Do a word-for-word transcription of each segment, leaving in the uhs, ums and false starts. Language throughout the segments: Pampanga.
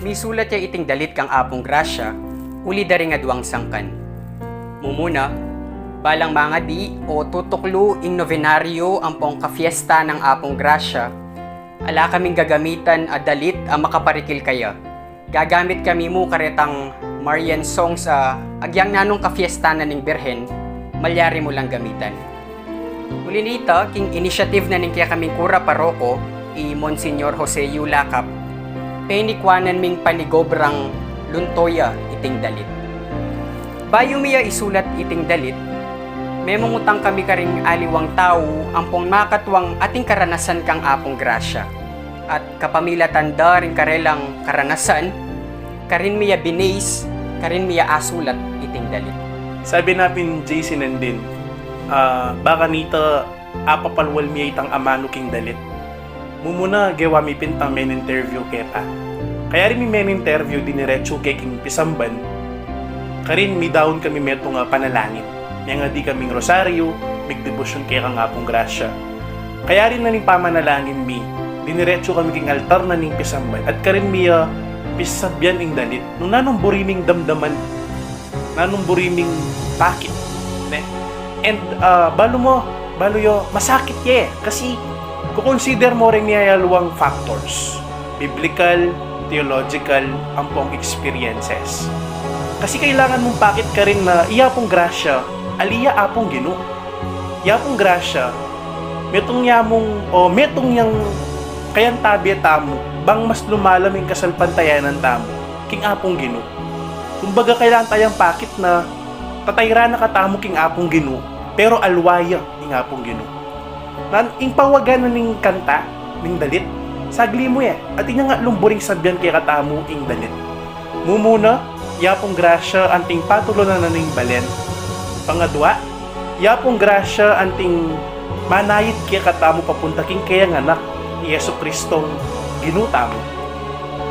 Isulat ya iting dalit kang Apung Grasya, uli da ring aduang sangkan. Mumuna, balang mangadi o tutuklu ing nobenaryo ampong kafiesta nang Apung Grasya, ala kaming gagamitan a dalit a makaparikil kaya. Gagamit kami mu karetang Marian songs a agyang nanung kafiesta na ning Birhen, malyari mu lang gamitan. Uli na nita, king initiative na ning kekaming kura paroko, i Monsignor Jose Yu Lakap, penikuanan ming panigobrang lunto ya iting dalit. Bayu mi ya isulat iting dalit, memungutang kami karing aliwang tau ampong makatuang ating karanasan kang Apung Grasya. At kapamilatan da ring karelang karanasan, karin mi ya binis, karin mi ya asulat iting dalit. Sabi na pin J C Nandin, ah, baka nita apapalwal mi ya itang amanu king dalit. Mumuna, gewa mi pin itang men-interview keta. Kaya rin mi men-interview diniretsu ke king pisamban, karin midaun kami metung a panalangin. Mengadi kaming rosaryo, migdebosyon kekang Apung Grasya. Kaya rin na ning pamanalangin mi, diniretsu kami king altar na ning pisamban, at karin mi, ah, pisasabyan ing dalit. Nung nanung buri ming damdaman, nanung buri ming pakit, ne? And, ah, balu mo, balu yo, masakit ye, kasi kukonsider mo ring miyayaluang factors, biblical, theological, ampong experiences. Kasi kailangan mung pakit karin na i Apung Grasya, ali ya Apung Ginu. I Apung Grasya, metung ya mung, o metung yang kayantabe tamu, bang mas lumalam ing kasalpantayanan tamu king Apung Ginu. Kumbaga, kailangan tayang pakit na tatayra na katamu king Apung Ginu, pero alwa ya ing Apung Ginu. Nan, ing pawagan na ning kanta, ning dalit, sagli mu ya, at inya nga lumburing sabyan kekatamu ing dalit. Mumuna, i Apung Grasya anting patulunan na ning balen. Pangadwa, i Apung Grasya anting manayit kekatamu papunta king keyang Anak, i Jesucristong Ginu tamu.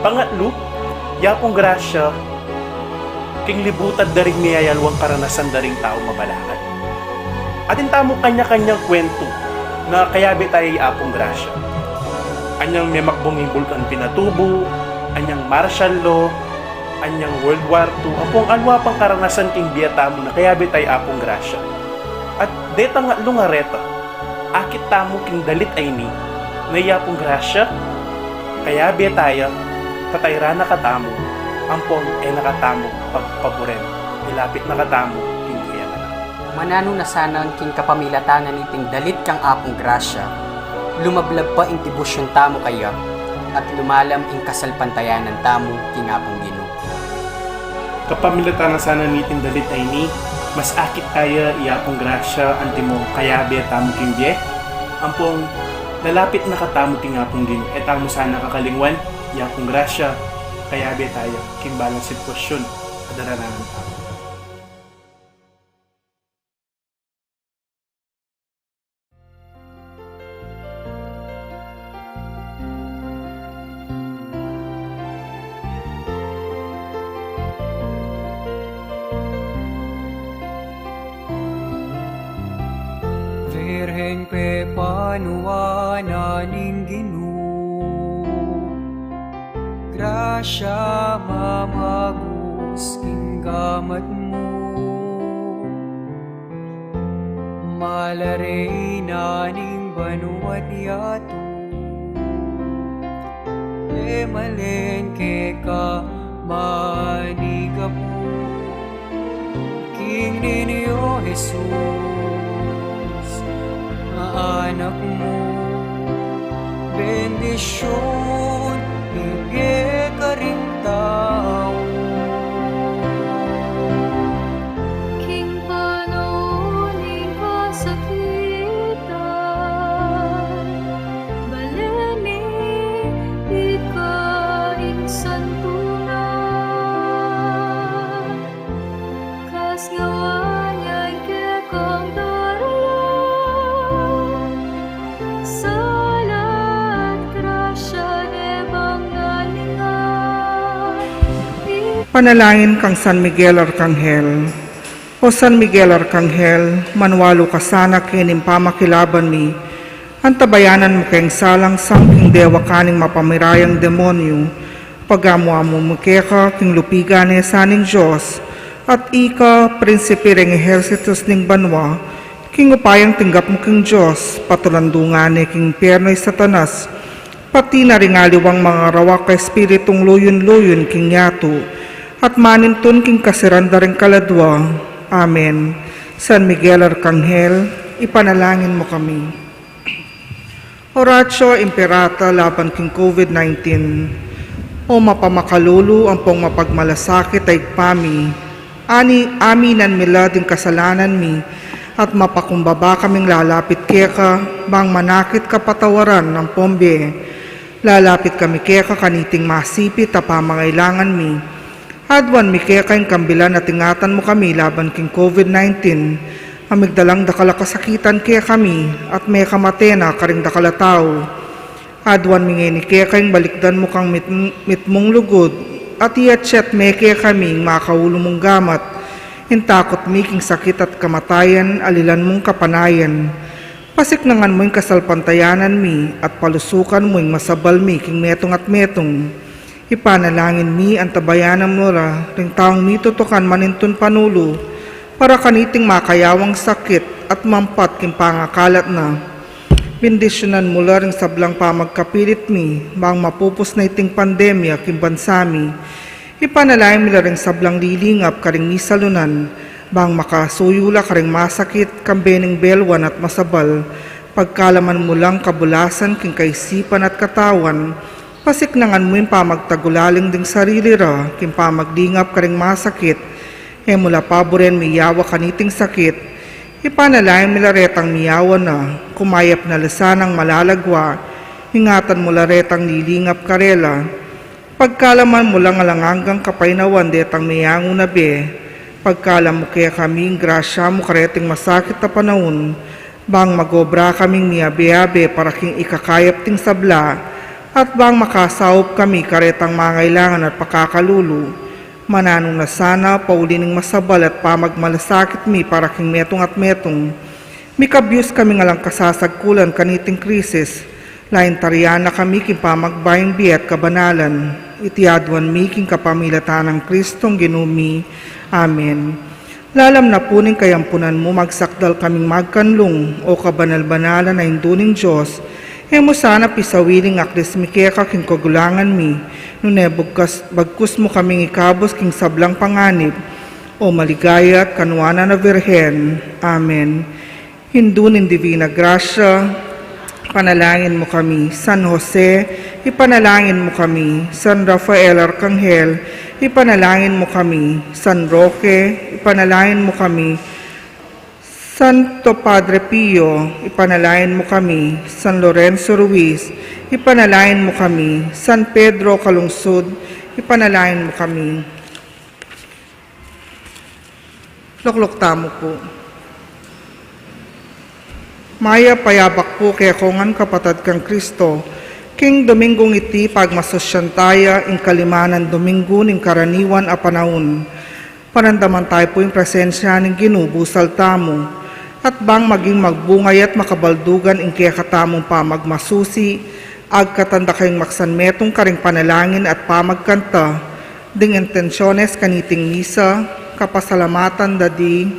Pangatlu, i Apung Grasya king libutad da ring miyayaluang karanasan da ring tau mabalakat. Atin tamu kanya-kanyang kwentu na kayabe taya i Apung Grasya. Anyang memakbung ing Bulkan Pinatubo, anyang martial law, anyang World War two, ampong alwa pang karanasan king bie tamu na kayabe taya i Apung Grasya. At detang atlu nga reta, akit tamu king dalit a ini, na i Apung Grasya, kayabe taya, tatayra na katamu, ampong e na katamu pagpaburen, ilapit na katamu king keyang Anak. Mananu na sana king kapamilatan na niting dalit kang Apung Grasya, lumablab pa ing debosyon tamu kaya, at lumalam ing kasalpantayanan tamu king Apung Ginu. Kapamilatan na sana niting dalit a ini, mas akit taya i Apung Grasya antimo kayabe tamu king bie, ampong lalapit na katamu king Apung Ginu. E tamu sana kakalingwan, i Apung Grasya, kayabe taya king balang sitwasyun a darananan tamu. Birhen pepanuan na ning Ginu, grasya mamagus king gamat mu. Mala reyna ning banua't yatu, e malen keka manigapu. King ninu Jesus, a Anak mu, bendisyun ibie karing tau. King panaun ning kasakitan, balen mi ika ing santunan. Kasngawaan yang kekang daralan, sala at grasya e bang naningan. Panalangin kang San Miguel Arkanghel. O San Miguel Arkanghel, manwalu ka sana kening pamakilaban mi, antabayanan mu keng salangsang king dewakan ning mapamirayang demonyu, Pagamu-amu mu keka king lupigan e sa ning Dios, at ika prinsipe ring ehersitus ning banua. King upayang tinggap mu king Dios, patulandungan ne king impiernu i Satanas, pati na ring aliwang mangarawak a espiritung luyun-luyun king yatu, at manintun king kasiran da ring kaladua. Amen. San Miguel Arkanghel, ipanalangin mu kami. Oratio Imperata laban king COVID nineteen. O mapamakalulu ampong mapagmalasakit a Ibpa mi, ani aminan mi la ding kasalanan mi, at mapakumbaba kaming lalapit keka, bang manakit kapatawaran ampong bie. Lalapit kami keka kaniting masipit a pamangailangan mi. Aduan mi keka ing kambilan at ingatan mu kami laban king COVID nineteen, a migdalang dakal a kasakitan kekami, at mekamate na karing dakal a tau. Aduan mi ngeni keka ing balikdan mu kang mit-, mitmung lugud, at iatsat me kekami ing makaulu mung gamat, ing takut mi king sakit at kamatayan, alilan mung kapanayan. Pasiknangan mu ing kasalpantayanan mi, at palusukan mu ing masabal mi king metung at metung. Ipanalangin mi, antabayanan mu la ring taung mitutukan manintun panulu, para kaniting makayawang sakit at mampat king pangakalat na. Bendisyunan mu la ring sablang pamagkapilit mi, bang mapupus na iting pandemya king bansa mi. Ipanalangin mi la ring sablang lilingap karing misalunan, bang makasuyu la karing masakit, kambe ning belwan at masabal. Pagkalaman mu lang kabulasan king kaisipan at katawan, pasiknangan mu ing pamagtagulaling ding sarili ra, king pamaglingap karing masakit. E mu la paburen miyawa kaniting sakit. Ipanalangin mi la retang miyawa na, kumayap na la sanang malalagwa. Ingatan mu la retang lilingap karela. Pagkalaman mu lang alang anggang kapaynawan detang meyangu na bie. Pagkalam mu kekami ing grasya mu kareting masakit a panaun, bang magobra kaming miabe-abe para king ikakayap ding sabla, at bang makasaup kami karetang mangailangan at pakakalulu. Mananu na sana, pauli ning masabal at pamagmalasakit mi para king metung at metung. Mikabyus kaming alang kasasagkulan kaniting krisis, lain tarian na kami king pamagbayung bie at kabanalan. Iti aduan mi king kapamilatan nang Kristong Ginu mi. Amen. Lalam na pu ning kayampunan mu, magsakdal kaming magkanlung, o kabanal-banalan a Indu ning Dios. E mu sana pisawiling aklis mi keka king kagulangan mi, nune bugkas-, bagkus mu kaming ikabus king sablang panganib, o maligaya at kanuanan a Virgen. Amen. Indu ning Divina Grasya, ipanalangin mu kami. San Jose, ipanalangin mu kami. San Rafael Arkanghel, ipanalangin mu kami. San Roque, ipanalangin mu kami. Santo Padre Pio, ipanalangin mu kami. San Lorenzo Ruiz, ipanalangin mu kami. San Pedro Calungsod, ipanalangin mu kami. Lukluk tamu pu. Mayap a yabak pu kekongan, kapatad kang Kristo. King Dominggung iti, pagmasusyan taya ing kalima nang Dominggu ning karaniwan a panaun. Panandaman taya pu ing presensya ning Ginu busal tamu, at bang maging magbunga ya at makabaldugan ing kekatamung pamagmasusi. Agkatan da kayung maksanmetung karing panalangin at pamagkanta. Ding intensyones kaniting misa, kapasalamatan da di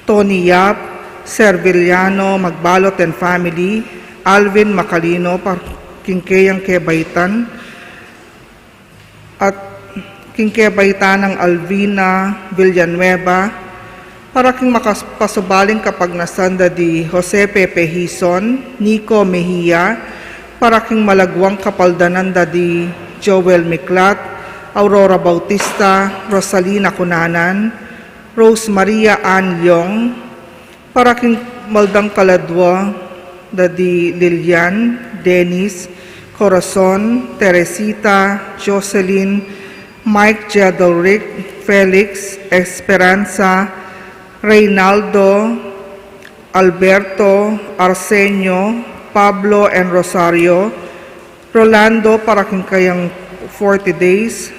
Tony Yap, Serviliano Magbalot and family, Alvin Macalino, pa-, king keyang kebaitan, at king kebaitan nang Alvina Villanueva, para king makas-, pasubaling kapagnasan da di Jose Pepe Hizon, Nico Mejia, para king malagwang kapaldanan da di Joel Miklat, Aurora Bautista, Rosalina Cunanan, Rose Maria Ann Leong, para king maldang kaladwa da di Lilian, Dennis, Corazon, Teresita, Jocelyn, Mike Jedorick, Felix, Esperanza, Reynaldo, Alberto, Arsenio, Pablo and Rosario, Rolando para king kayang forty days,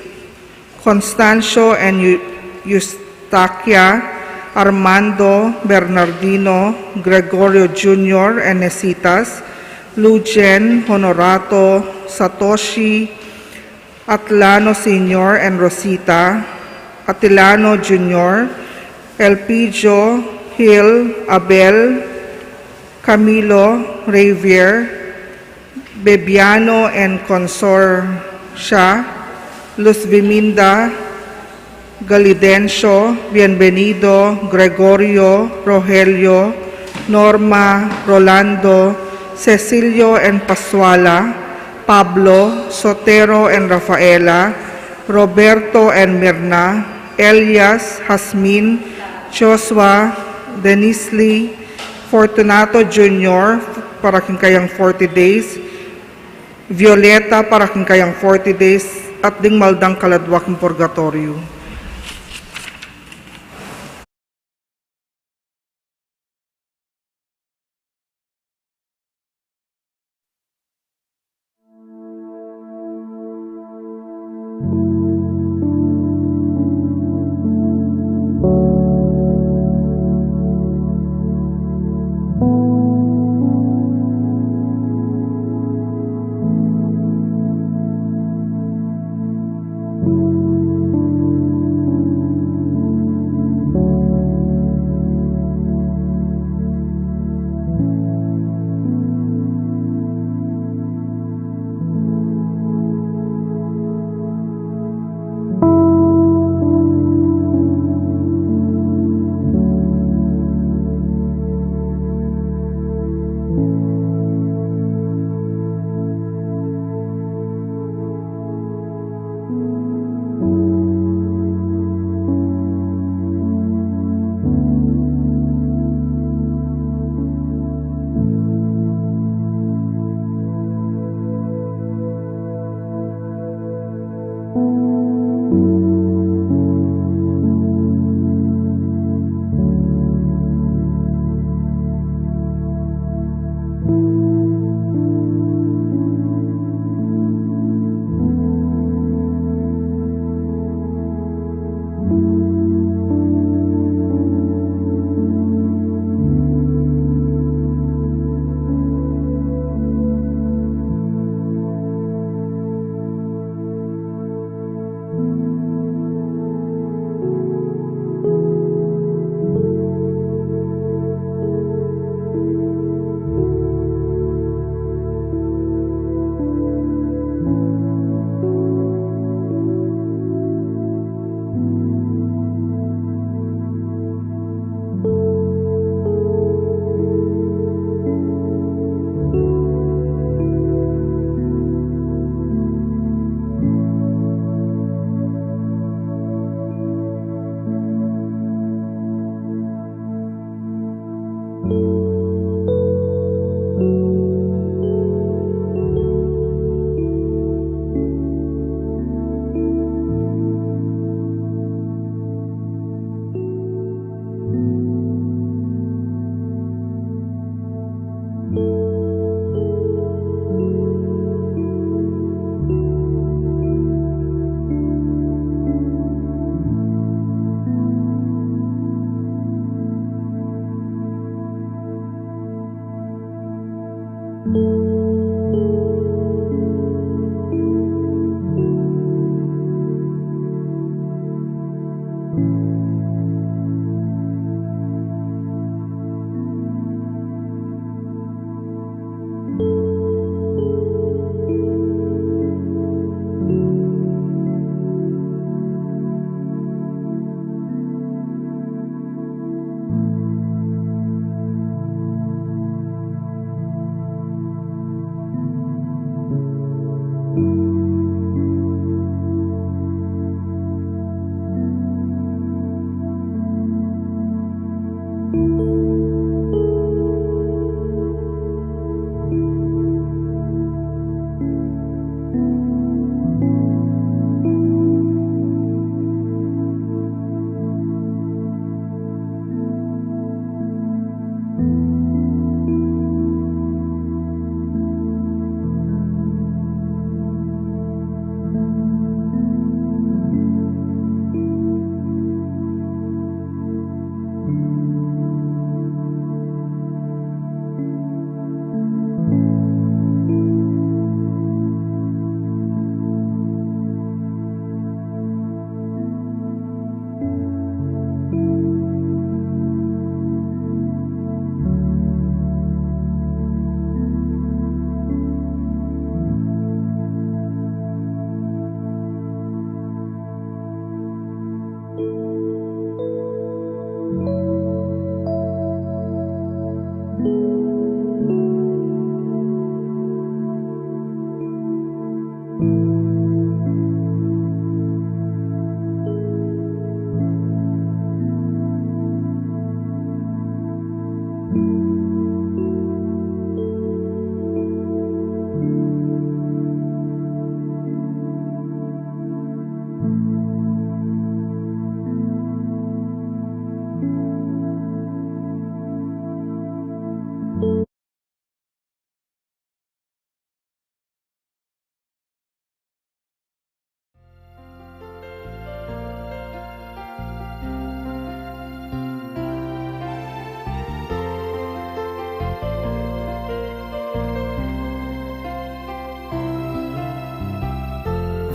Constancio and Eu-, Eustaquia, Armando, Bernardino, Gregorio Junior and Necitas, Lujen, Honorato, Satoshi, Atlano Senior and Rosita, Atilano Junior, Elpidio, Hill, Abel, Camilo, Ravier, Bebiano and Consorcia, Luz Viminda, Galidencio, Bienvenido, Gregorio, Rogelio, Norma, Rolando, Cecilio and Pascuala, Pablo, Sotero and Rafaela, Roberto and Mirna, Elias, Jasmine, Joshua, Denisly, Fortunato Junior para king kayang forty days, Violeta para king kayang forty days, at ding maldang kaladwa king purgatoryo.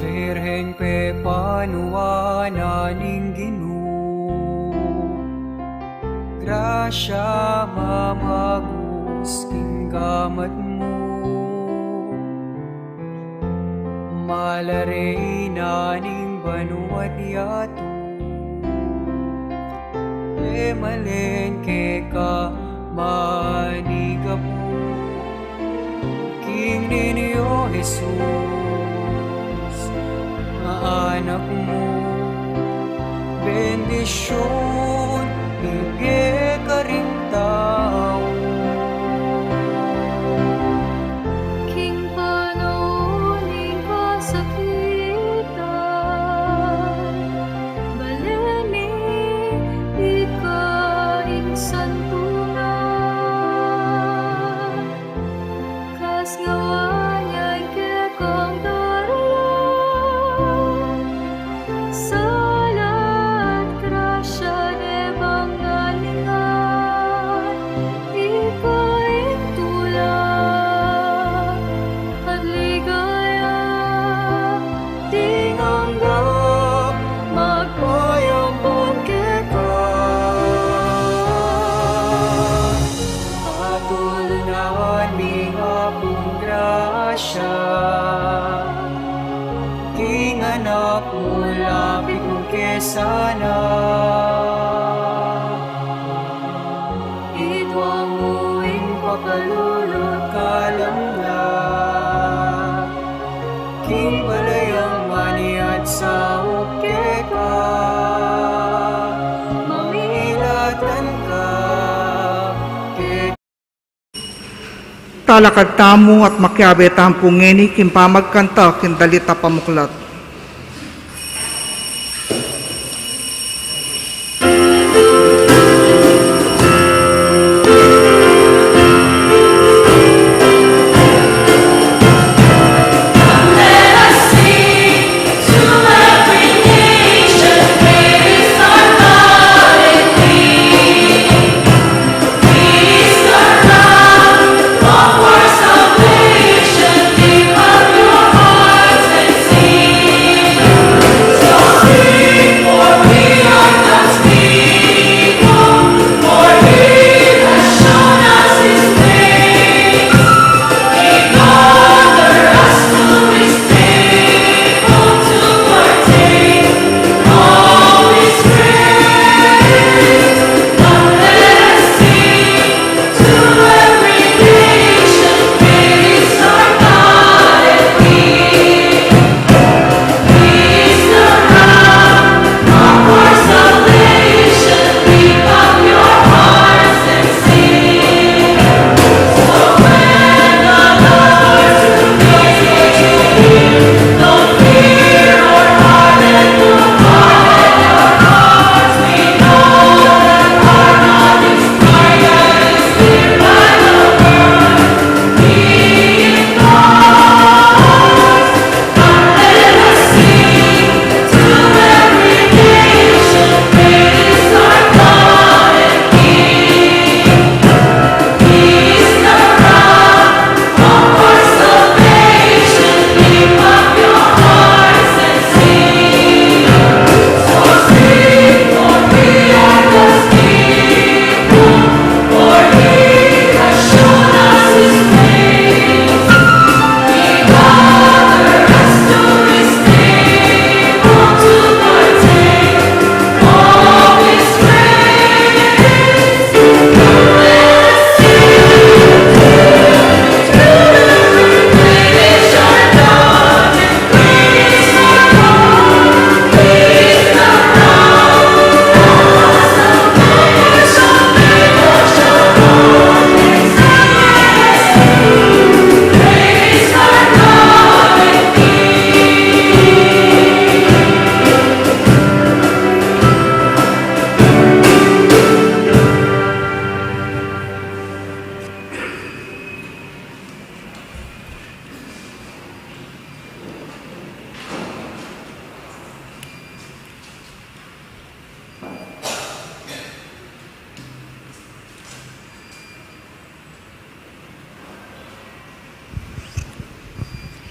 Birhen pepanuan na ning Ginu, grasya mamagus king gamat mu. Mala reyna ning banua't yatu, e malen keka manigapu. King Niño Jesus, a Anak mu, bendisyun ibie karing tau. King panaun ning kasakitan, bale ne ika ing santungan, kasngawaan yang kekang daralan, sala at grasya ne bang naningan, ika ing tula at ligaya, ding angga magpayampun keka. Patulunan mi ning Apung grasya, king Anak mu, lapit mu ke sana. Idwang mu ing pakalulu't kalamnan, king balayan man iya't saup keka, mamilatan ka keka. Talakad tamu at makiabe tamu pu ngeni king pamagkanta king dalit a pamuklat.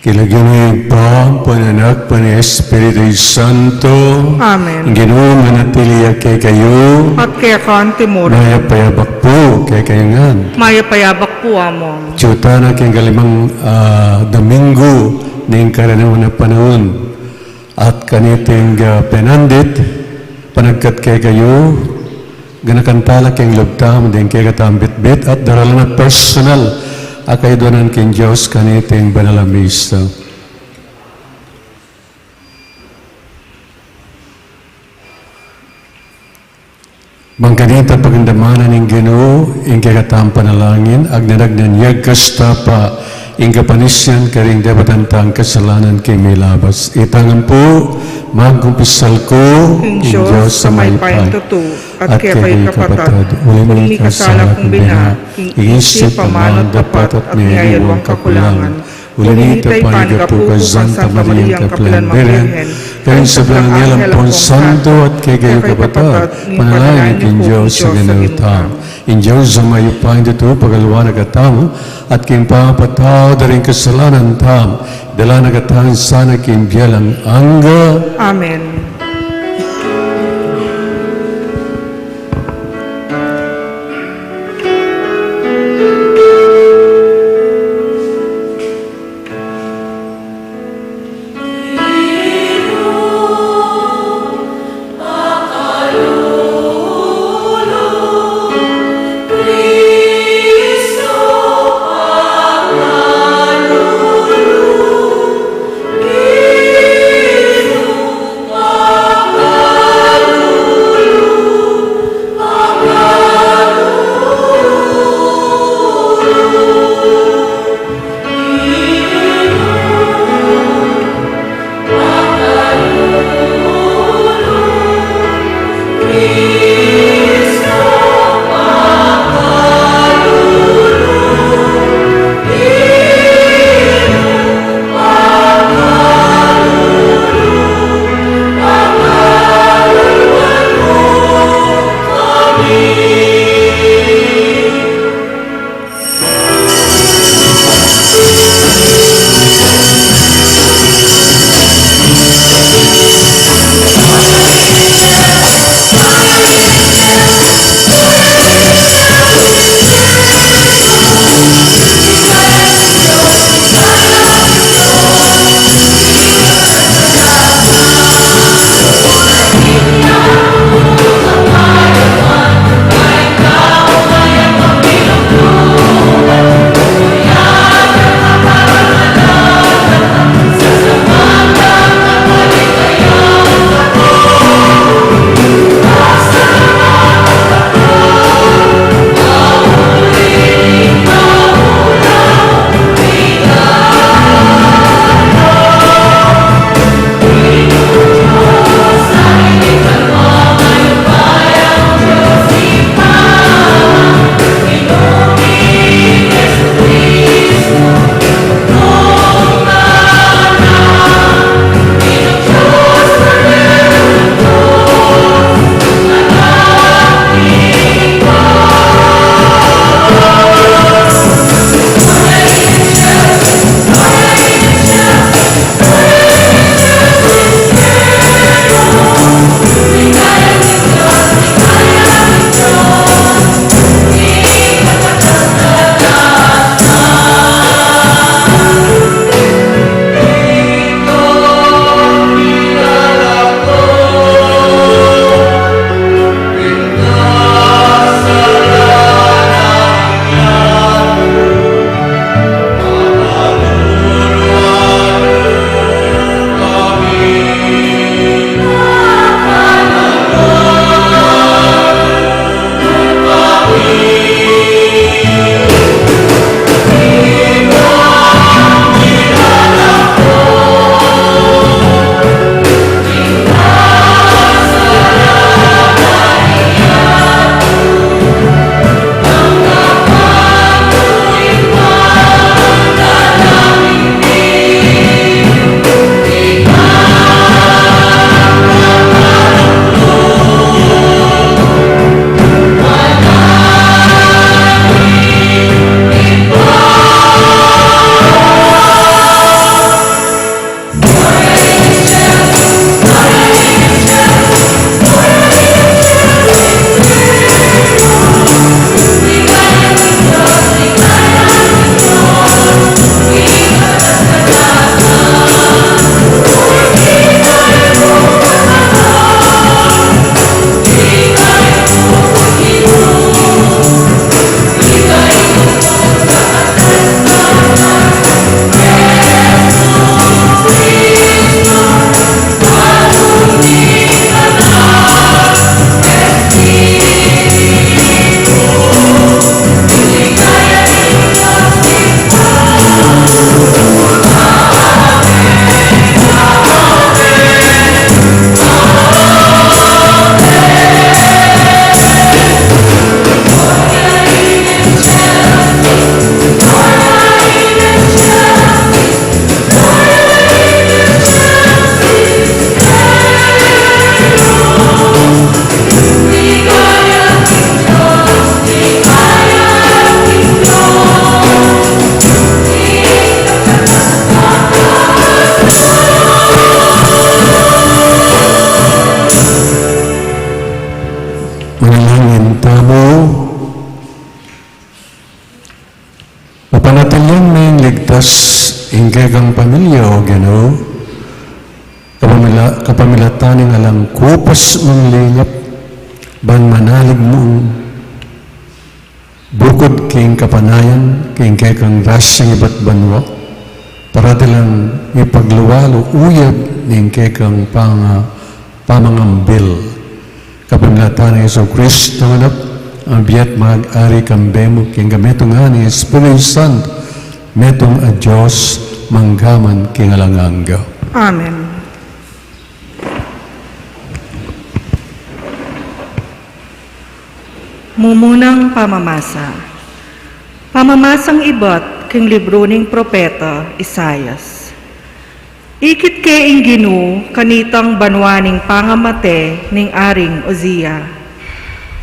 King lagyu ning Ibpa, ampo ning Anak, ampo ning Espiritu Santo. Amen. Ing Ginu manatili ya kekayu. At keka mu rin. Mayap a abak pu kekayu ngan. Mayap a abak pu, Among. Atyu tana king kalimang, ah, Domingo ning Karaniwan a Panaun. At kaniting, ah, penandit, panagkat kekayu, ganakan tala king lub tamu ding kekatang bitbit at daralan a personal a kayadwanan king Dios kaniting banal a misa. Bang kanita pagdamanan ning Ginu ing kekatang panalangin, agna-agna nang yagkas ta pa ing kapanisian karing depatan tang kasalanan king milabas. Itang ampo, magkumpisal ku king Dios a mayupaya, at kekayu kapatad, uling mikasala kung bina, king isip, amanu, dapat, at miyaliwang kakulangan. Uli nita, panyawad pu kang Santa Mariang kapilan Birhen, karing sablang anghel ampong santo, at kekayu kapatad, manalangin king Dios a Ginu tamu. Ing Dios a mayupaya ing tutu, pagkalwan na katamu, at king pamapatawad da ring kasalanan tamu, idala na katamu sana king bie alang angga. Amen. Kang pamilya, O Ginu, kapamila-, kapamilatan ning alang kupas mung lingap, ban manalig mung bukud king kapanayan, king kekang rasyang ibat banua, parati lang ipagluwalu uyag ning kekang panga-, pamangambil. Kapamilatan nang Jesucristo, Anak, a bie at mag-ari kambe mu, king kametungan ning Espiritu Santo, metung a Dios, mangga man king alang angga. Amen. Mumunang pamamasa. Pamamasang ibat king libru ning propeta Isaias. Ikit ke ing Ginu kanitang banua ning pangamate ning Aring Uzia.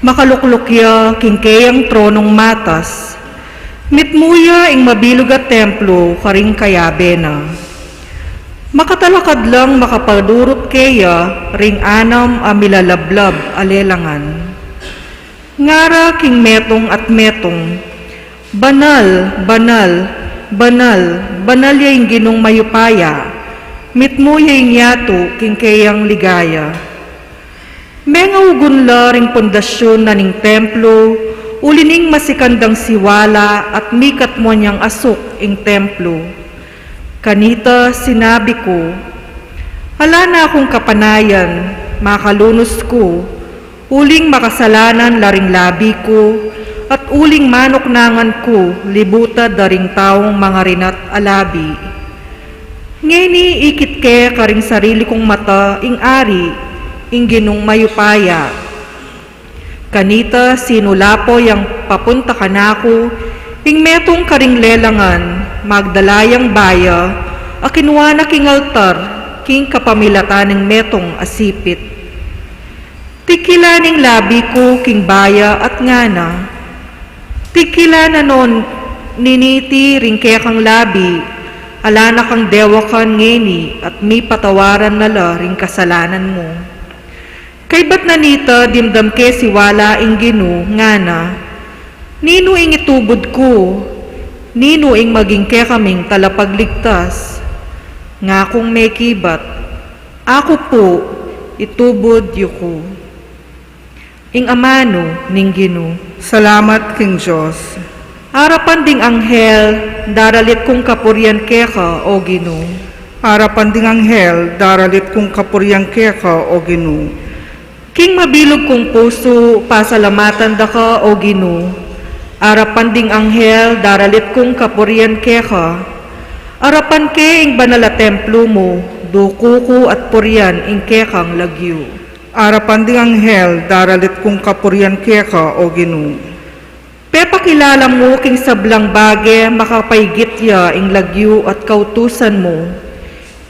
Makalukluk ya king keyang tronung matas. Mitmu ya ing mabilug a templo karing kayabe na. Makatalakad lang makapadurut keya ring anam a milalablab a lelangan. Ngara king metung at metung, "Banal, banal, banal, banal ya ing Ginung mayupaya, mitmu ya ing yatu king keyang ligaya." Mengaugun la ring pundasyun na ning templo, uli ning masikan dang siwala at mikatmuan yang asuk ing templo. Kanita sinabi ku, "Ala na kung kapanayan, makalunus ku, uling makasalanan la ring labi ku, at uling manuknangan ku libutan da ring taung mangarinat a labi." Ngeni ikit ke karing sarili kung mata ing Ari, ing Ginung mayupaya. Kanita sinulapo yang papunta kanaku, ing metung karing lelangan, magdala yang baya a kinua na king altar, king kapamilatan ning metung a sipit. Tigkilan ning labi ku king baya at ngana, "Tigkilan na no niti ring kekang labi, ala na kang dewakan ngeni at mipatawaran na la ring kasalanan mu." Kaybat na nita dimdam ke siwala ing Ginu, ngana, "Ninu ing itubud ku? Ninu ing maging kekaming talapagligtas?" Ngakung mekibat, "Aku pu, itubud yu ku." Ing amanu ning Ginu. Salamat king Dios. Arapan ding anghel, daralit kung kapurian keka, O Ginu. Arapan ding anghel, daralit kung kapurian keka, O Ginu. King mabilug kung pusu, pasalamatan da ka, O Ginu. Arapan ding anghel, daralit kung kapurian keka. Arapan ke ing banal a templo mu, duku ku at purian ing kekang lagyu. Arapan ding anghel, daralit kung kapurian keka, O Ginu. Pepakilala mu king sablang bage makapaigit ya ing lagyu at kautusan mu.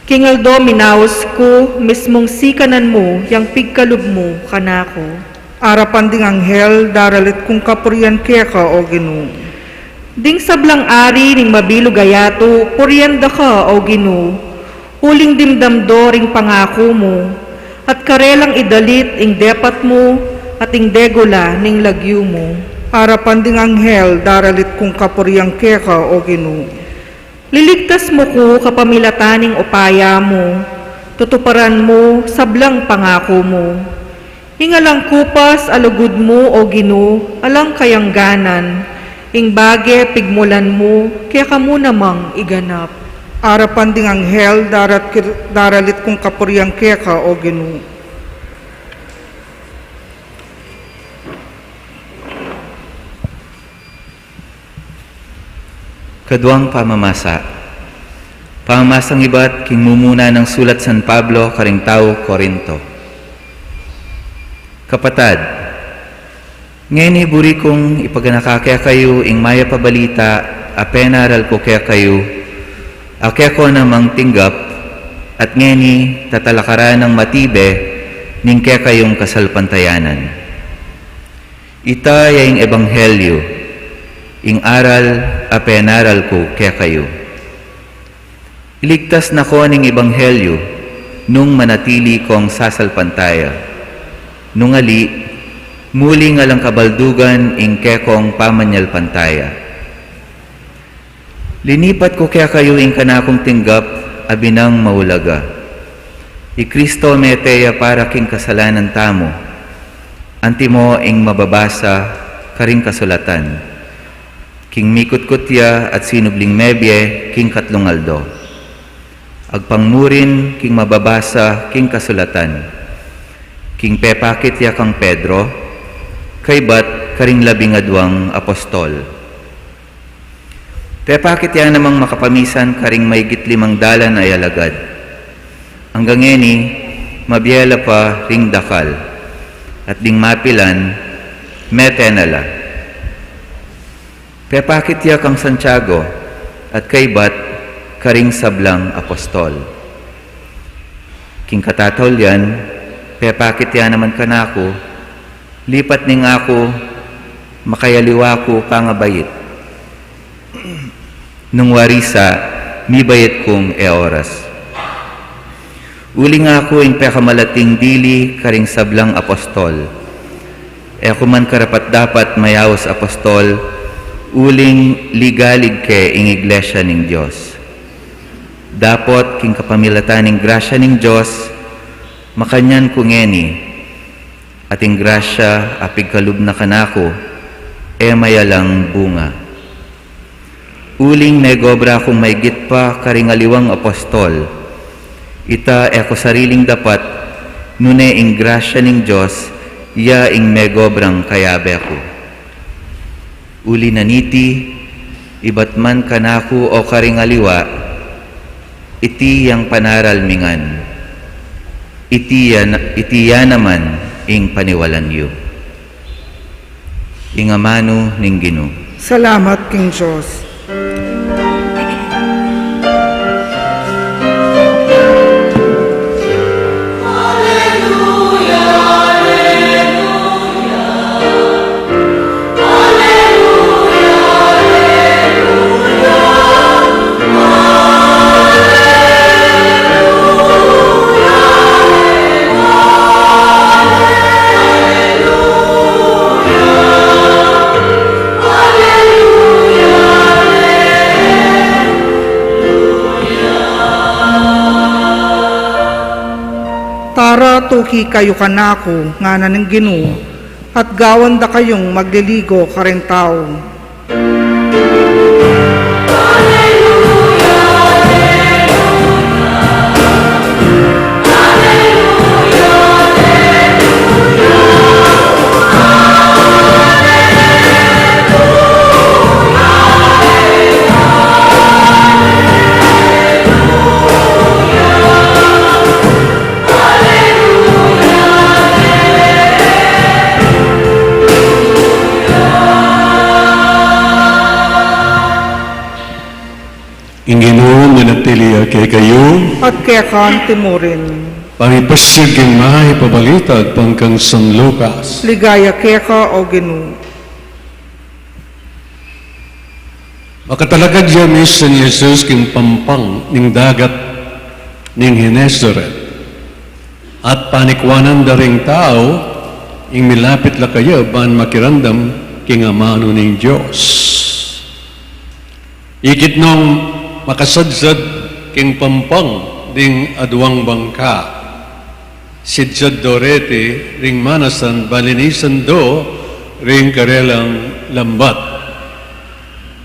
King aldo minaus ku, mismung sikanan mu yang pigkalub mu kanaku. Arapan ding anghel, daralit kung kapurian keka, O Ginu. Ding sablang ari ning mabilug a yatu, purian da ka, O Ginu. Uling dimdam do ring pangaku mu, at karelang idalit ing depat mu, at ing degula ning lagyu mu. Arapan ding anghel, daralit kung kapurian keka, O Ginu. Liligtas mu ku kapamilatan ning upaya mu, tutuparan mu sablang pangaku mu. Ing alang kupas a lugud mu, O Ginu, alang kayangganan, ing bage pigmulan mu, kekamu namang iganap. Arapan ding anghel, darat-, daralit kung kapurian keka, O Ginu. Kaduang pamamasa. Pamamasang ibat king mumuna nang sulat San Pablo karing tau Corinto. Kapatad, ngeni buri kung ipaganaka kekayu ing mayap a balita a penaral ku kekayu, a keko namang tinggap, at ngeni tatalakaran nang matibe ning kekayung kasalpantayanan. Ita ya ing ebanghelyu, ing aral a penaral ku kekayu. Iligtas na ko ning ebanghelyu nung manatili kong sasalpantaya. Nung ali, muling alang kabaldugan ing kekong pamanyalpantaya. Linipat ku kekayu ing kanakung tinggap a binang maulaga. I Kristo mete ya para king kasalanan tamu. Antimo ing mababasa karing kasulatan. King mikutkut ya at sinubling mebie king katlung aldo. Agpang mu rin king mababasa king kasulatan. King pepakit ya kang Pedro, kaybat karing labing adwang apostol. Pepakit ya namang makapamisan karing maygit limang dalan a alagad. Anggang ngeni, mabie la pa ring dakal, at ding mapilan, mete na la. Pepakit ya kang Santiago, at kaybat karing sablang apostol. King katataulian, pepakit ya naman kanaku, lipat ning aku makayaliwa ku pangabait. Nung wari sa, mibait kung e oras. Uling aku ing pekamalating dili karing sablang apostol. E ku man karapat-dapat mayaus apostol, uling ligalig ke ing iglesia ning Dios. Dapot king kapamilatan ning grasya ning Dios, makanyan ku ngeni, at ing grasya a pigkalub na kanaku, e mayalang bunga. Uling megobra kung maygit pa karing aliwang apostol. Ita e ku sariling dapat, nune ing grasya ning Dios, ya ing megobrang kayabe ku. Uli na niti, ibat man kanaku o karing aliwa, iti yang panaral mi ngan. Iti ya, iti ya naman ing paniwalan yu. Ing amanu ning Ginu. Salamat king Dios. Tara, tuki kayu kanaku, ngana ning Ginu, at gawan da kayung magliligo karing tau. Ing Ginu manatili ya kekayu. At keka naman rin. Pamipasyag king mayap a balita agpang kang San Lucas. Ligaya keka, o Ginu. Makatalakad ya misan i Jesus king pampang ning dagat ning Genesaret, at panikwanan da ring tau ing milapit la kaya ban makiramdam king amanu ning Dios. Ikit nung makasadsad king pampang ding aduang bangka, sidsad do reti ring manasan ban linisan do ring karelang lambat.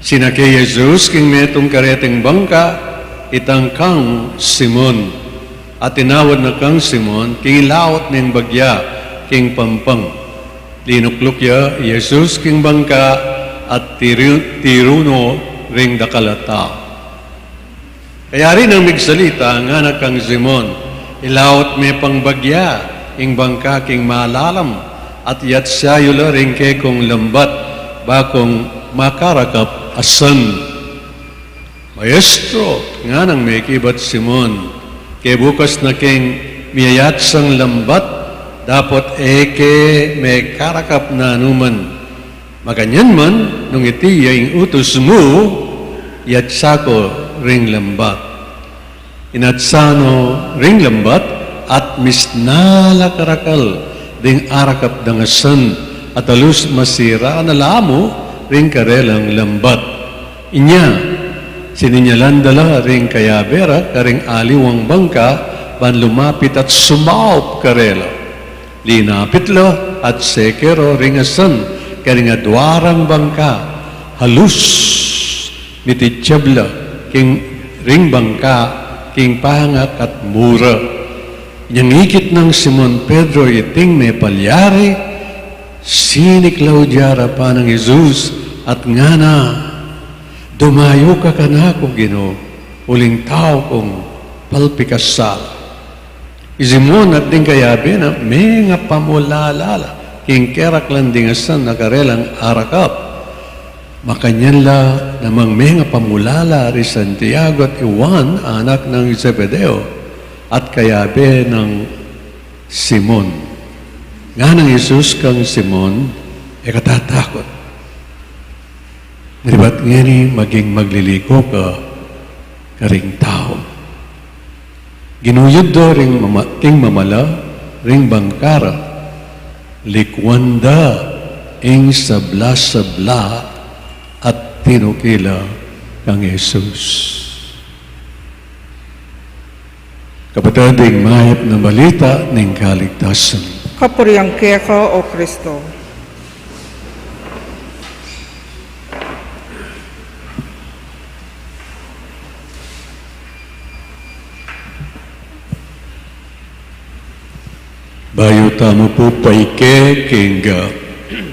Sinake i Jesus king metung kareting bangka, itang kang Simon. At tinawad na kang Simon king ilaut ning bagya king pampang. Linukluk ya i Jesus king bangka at tiru-, tiru no ring dakal a tau. Kayari nang migsalita, ngana kang Simon, ilaut me pang bagya ing bangka king malalam, at iyatsya yu la ring kekong lambat, ba kung makarakap a san. Maestro, nganang mekibat Simon, kebukas na keng miyayatsang lambat, dapot e ke mekarakap nanuman. Makanyan man, nung iti ya ing utus mu, yatsa ko ring lambat. Inatsa no ring lambat, at misna la karakal ding arakap dang asan, at alus masira na la mu ring karelang lambat. Inya, Sininyalan da la ring kayabe ra karing aliwang bangka ban lumapit at sumaup karela. Linapit la at seke ro ring asan karing adua rang bangka. Halus mitityab la king ring bangka king pangakatmu ra. Inyang ikit nang Simon Pedro iting mepalyari, sinik la yu di arapan nang Jesus at ngana, "Dumayu ka kanaku, Ginu, uling tau kung palpikasala." I Simon at ding kayabe na mengapamulala la king keraklan ding asan a karelang arakap. Makanyan la namang mengapamulala ri Santiago at Juan, anak nang Zebedeo, at kayabe nang Simon. Nganang Jesus kang Simon, "E ka tatakut. Malibat ngeni maging magliliko ka karing tau." Ginuyud da ring mama-, king mamala ring bangka ra, likuan da ing sabla-sabla at tinuki la kang Jesus. Kapatad, ing mayap a balita ning kaligtasan. Kapurian keka, O Kristo. Bayu tamu pu paike king, ah,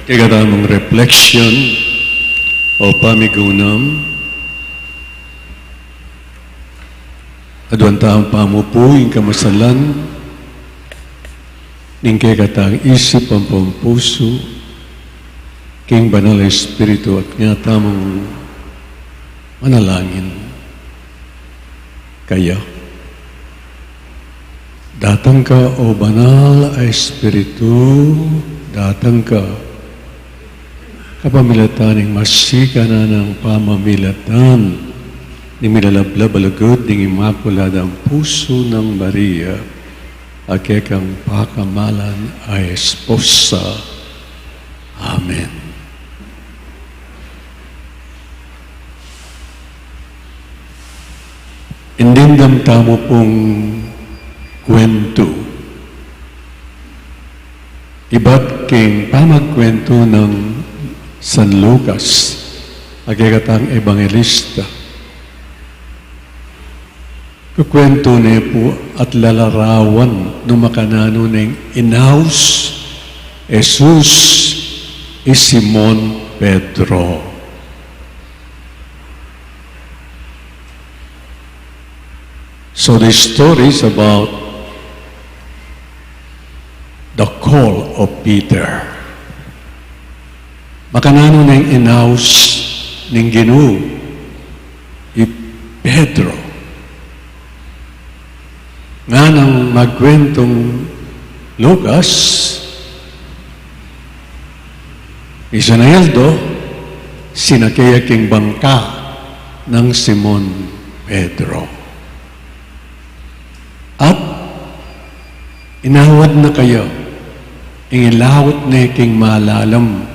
kekatamung reflection o pamigunam, aduan tamu pa mu pu ing kamasalan ning kekatang isip ampong pusu king Banal a Espiritu at nga tamung manalangin kaya. Datang ka, O Banal a Espiritu, datang ka. Kapamilatan ning masikan a pamamilatan ning milalablab a lugud ning Imakuladang Pusu nang Maria, a kekang pakamalan a esposa. Amen. Indindam tamu pung kwentu ibat king pamagkwentu nang San Lucas, a kekatang ebanghelista. Kukwentu ne pu at lalarawan nung makananu neng inaus Jesus i Simon Pedro. So the story is about the call of Peter. Makananu neng inaus ning Ginu i Pedro. Nganang magkwentung Lucas, i San Eldo, sinake ya king bangka nang Simon Pedro. At inawad na kaya, ing ilaut ne king malalam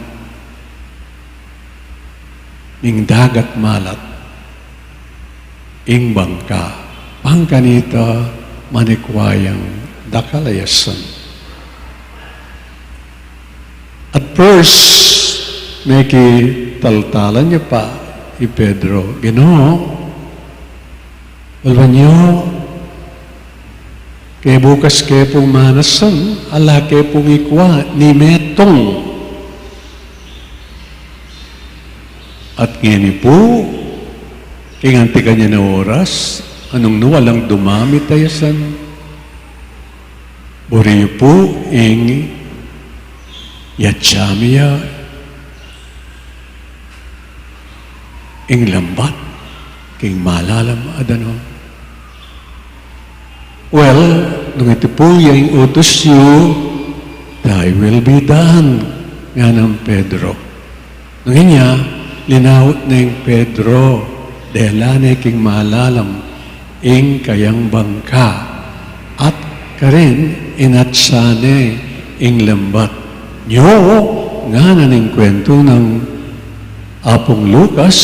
ning dagat malat ing bangka. Pangkanita manikwa yang dakal a yasan. At first, mekitaltalan ya pa i Pedro, "Ginu, balwan yu, kebukas ke pung manasan, ala ke pung ikwa ni metung." At ngeni pu, king anti kanyan a oras, nung nu alang dumamit a yasan, buri yu pu ing yatsa mi ya ing lambat king malalam a danum. "Well, nung iti pu ya ing utus yu, thy will be done," nganang Pedro. Nung inya, linaut neng Pedro, dela ne king malalam ing kayang bangka, at karin inatsa ne ing lambat. Nyo, ngana ning kwentu nang Apung Lucas,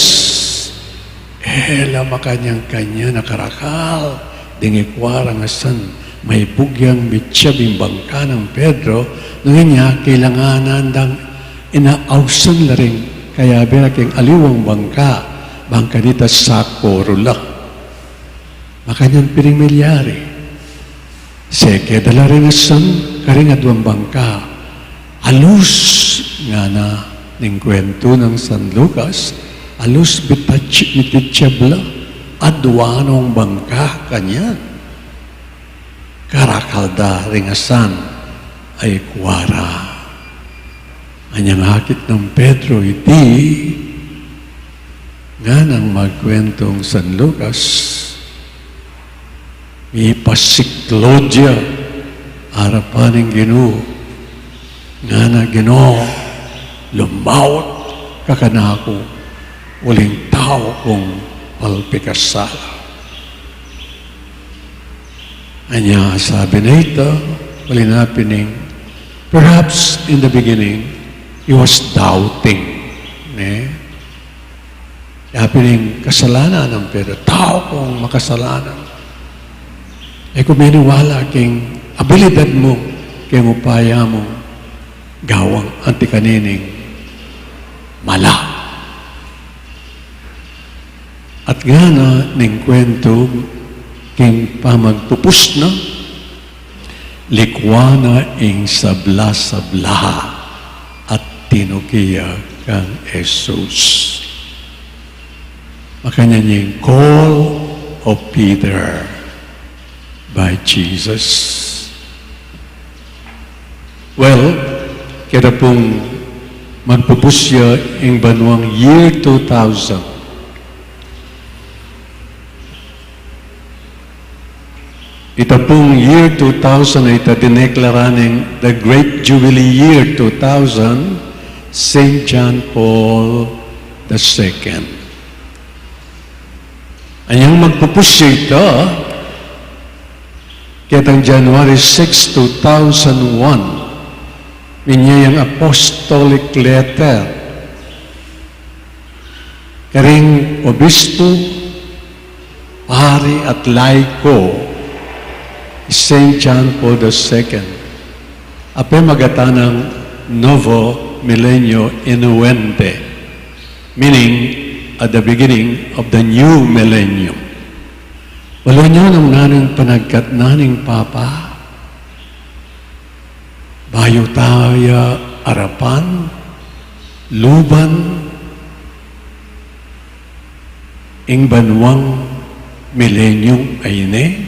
e E la makanyan-kanyan a karakal ding ikua rang asan, maibug yang mitsyab ing bangka nang Pedro, nung inya kailanganan dang inausan la ring kayabe na king aliwang bangka, bang kanita sakuru la. Makanyan pin ing milyari. Sekeda la ring asan karing aduang bangka. Alus, ngana ning kuwentu nang San Lucas, alus mititsyab, mititsyab la, adua nong bangka kanyan. Karakal da ring asan a ikua ra. Anyang akit nang Pedro iti, nganang magkuwentung San Lucas, mipasiklo ya arapan ning Ginu, ngana, Ginu, lumaut ka kanaku, uling tau kung palpikasala. Anya sabi na ita, uli na pin ing, perhaps in the beginning, he was doubting, ne? Yapin ing kasalanan nang Pedro, tau kung makasalanan. E ku miniwala king abilidad mu, king upaya mu, gawang anti kanining mala. At ngana ning kuwentu king pamagpupus na, likwan na ing sabla-sabla at tinuki ya kang Jesus. Makanyan ing call of Peter by Jesus. Well, keta pung magpupus ya ing banuang year two thousand. Ita pung year two thousand a ita dineklara ning the Great Jubilee Year two thousand, Saint John Paul the Second. Anyang magpupus ya ita, ketang January six, two thousand one, minie yang apostolic letter karing obispo, pari at laiko, Saint John Paul the Second, a pemagatan nang Novo Milenio Inuende, meaning at the beginning of the new millennium. Balu nya nung nanung panagkat na ning Papa, bayu taya arapan, luban, ing banuang millennium a ini,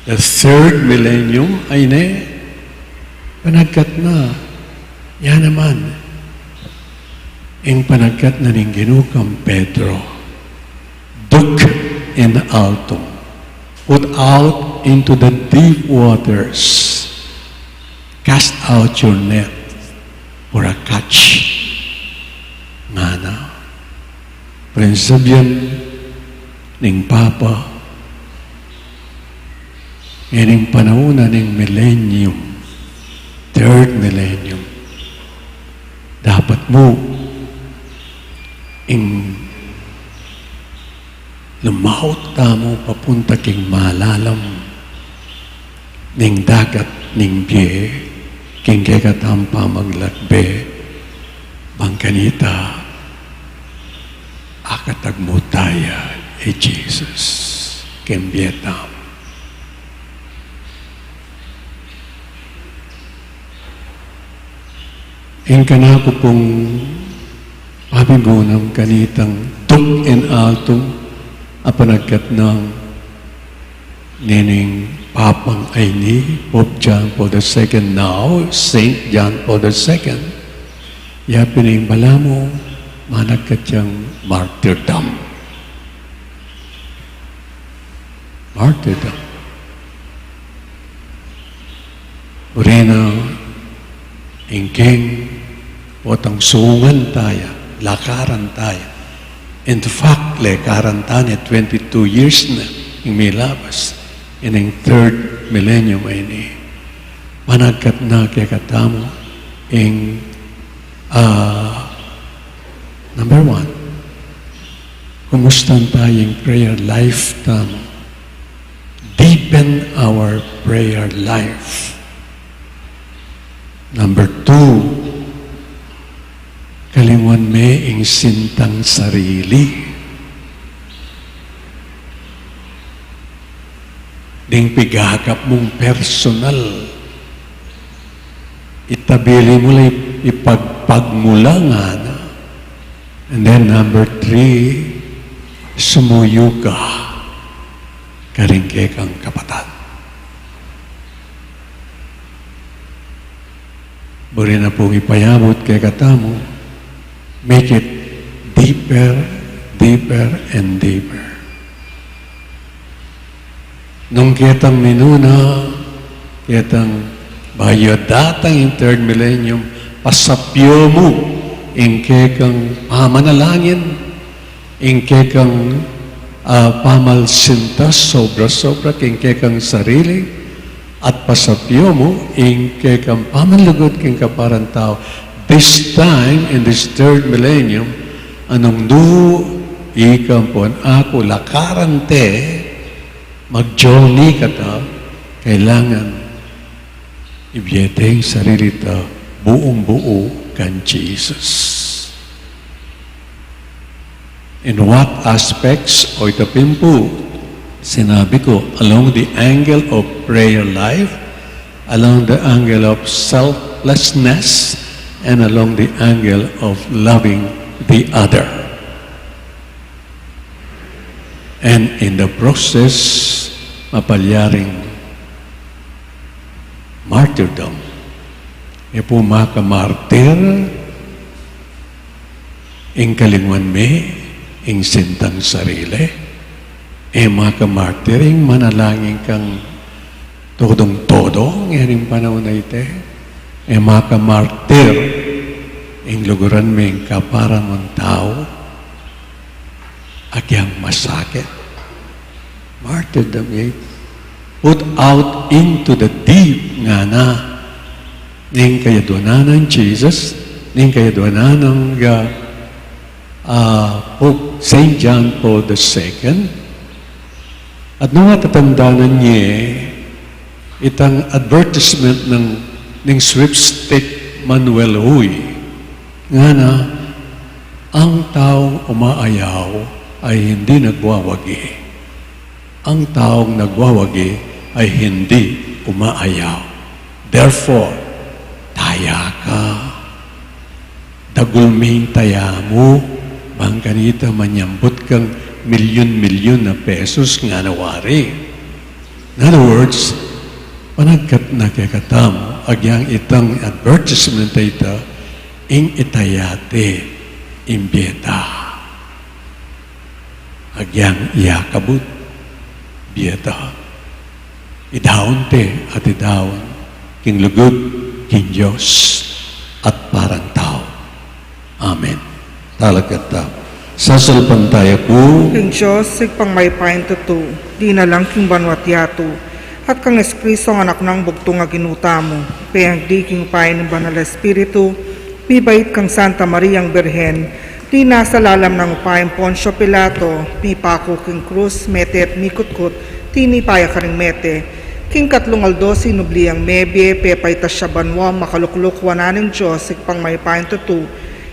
the third millennium a ini, panagkat na, ya naman, ing panagkat na ning Ginu kang Pedro. Duc in altum, put out into the deep waters, cast out your net for a catch. Ngana, prinsibyun ning Papa, ngening panaun na ning millennium, third millennium, dapat mu ing lumaut tamu papunta king malalam ning dagat ning bie, king kekatamung pamaglakbe, bang kanita akatagmu taya i Jesus king bie tamu. Ing kanaku pung pamigunam kanitang duc in altum a panagkat na ngening Papang a ini, Pope John Paul the Second, now Saint John Paul the Second, ya pin ing balamu managkat yang martyrdom. Martyrdom. Buri na ing king potang sungan taya, lakaran taya. In fact, lakaran taya twenty-two years na ing milabas, ining third millennium a ini. Managkat na kekatamu ing, ah, number one, Mustan taya ing prayer life tamu. Deepen our prayer life. Number two, kalingwan me ing sintang sarili. Ding pigakap mung personal, itabili mu la, ipagpag mu la ngana. And then number three, sumuyu ka karing kekang kapatad. Buri na pung ipayabut kekatamu, make it deeper, deeper, and deeper. Nung ketang minuna, ketang bayu datang ing third millennium, pasapyu mu ing kekang pamanalangin, ing kekang, ah, pamalsintas sobra-sobra king kekang sarili, at pasapyu mu ing kekang pamanlugud king kaparang tau. This time, in this third millennium, nung nu ika ampon aku lakaran te, mag-journey kata, kailangan ibie te ing sarili ta buung-buu kang Jesus. In what aspects? O ita pin pu, sinabi ku, along the angle of prayer life, along the angle of selflessness, and along the angle of loving the other. And in the process, mapalyaring martyrdom. E pu makamartir ing kalingwan me ing sintang sarili. E makamartir ing manalangin kang todong-todo ngeni ing panaun a iti. E makamartir ing luguran me ing kapara mung tau agyang masakit. Martyrdom, e. Put out into the deep, ngana. Ning kayadwanan nang Jesus, ning kayadwanan nang, ah, ah, Pope Saint John Paul the Second. At nung atatandanan ye itang advertisement nang, ning sweepstake Manuel Huy, ngana, ang taong umaayaw ay hindi nagwawagi. Ang taong nagwawagi ay hindi umaayaw. Therefore, taya ka. Dagul me ing taya mu, bang kanita manyambut kang milyun-milyun a pesos, ngana wari. In other words, panagkat na kekatamu, agyang itang advertisement a ita, ing itaya te ing bie ta. Agyang iyakabut, bie ta. Idaun te at idaun, king lugud, king Dios, at parang tau. Amen. Talakad tamu. Sasalpantaya ku king Dios, Ibpang mayupayang tutu, dinalang king banua't yatu, at kang Jesucristo, Anak nang bugtung a Ginu tamu, pengagdi king upaya ning Banal a Espiritu, mibait kang Santa Mariang Birhen, dinasal alang upaya nang Poncio Pilato, mipaku king krus, mete at mikutkut, tinipa ya karing mete, king katlung aldo sinubli yang mebie, pepaitas ya banua, makalukluk wanan ning Dios, Ibpang mayupayang tutu,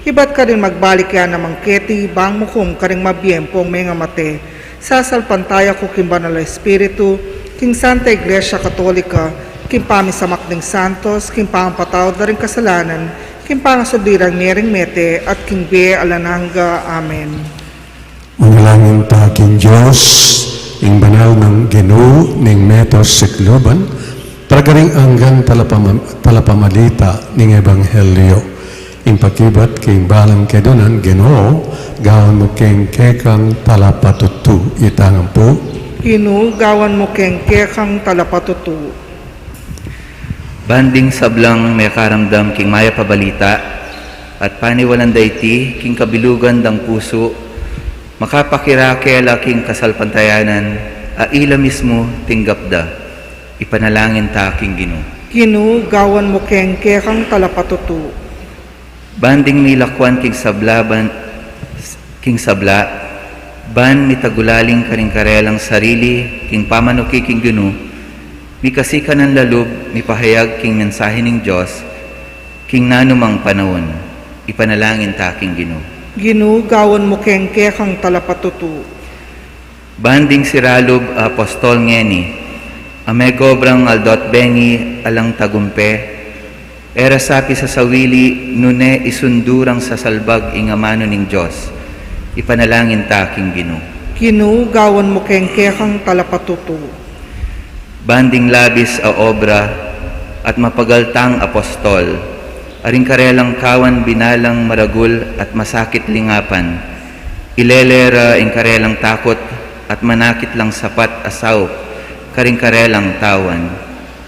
ibat karin magbalik ya naman keti, bang mukum karing mabie ampong mengamate. Sasalpantaya ku king Banal a Espiritu, king Santa Iglesia Katolika, king pamisamak ning santos, king pangapatawad da ring kasalanan, king pangasubli da ring mete, at king bie alang angga. Amen. Manalangin ta king Dios, ing banal nang Ginu ning mete sikluban, talaga ring anggang talapama-, talapamalita ning ebanghelyo. Ing pakibat king balang kedunan, Ginu, gawan mu keng kekang talapatutu. Ita ngan pu. Ginu, gawan mu keng kekang talapatutu. Ban ding sablang mekaramdam king mayap a balita, at paniwalan da iti king kabilugan dang pusu, makapakirake la king kasalpantayanan a ila mismu tinggap da. Ipanalangin ta king Ginu. Ginu, gawan mu keng kekang talapatutu. Ban ding milakwan king sabla, ban, king sabla, Ban mitagulaling karing karelang sarili king pamanuki king Ginu, mikasikanan la lub mipahayag king mensahe ning Dios king nanumang panaun. Ipanalangin ta king Ginu. Ginu, gawan mu keng kekang talapatutu. Ban ding sira lub a apostol ngeni a megobrang aldo't bengi alang tagumpe, e ra sa pisasawili nune isundu rang sasalbag ing amanu ning Dios. Ipanalangin ta king Ginu. Ginu, gawan mu keng kekang talapatutu. Ban ding labis a obra at mapagal tang apostol, a ring karelang kawan binalang maragul at masakit lingapan, ilele ra ing karelang takut at manakit lang sapat a saup karing karelang tawan.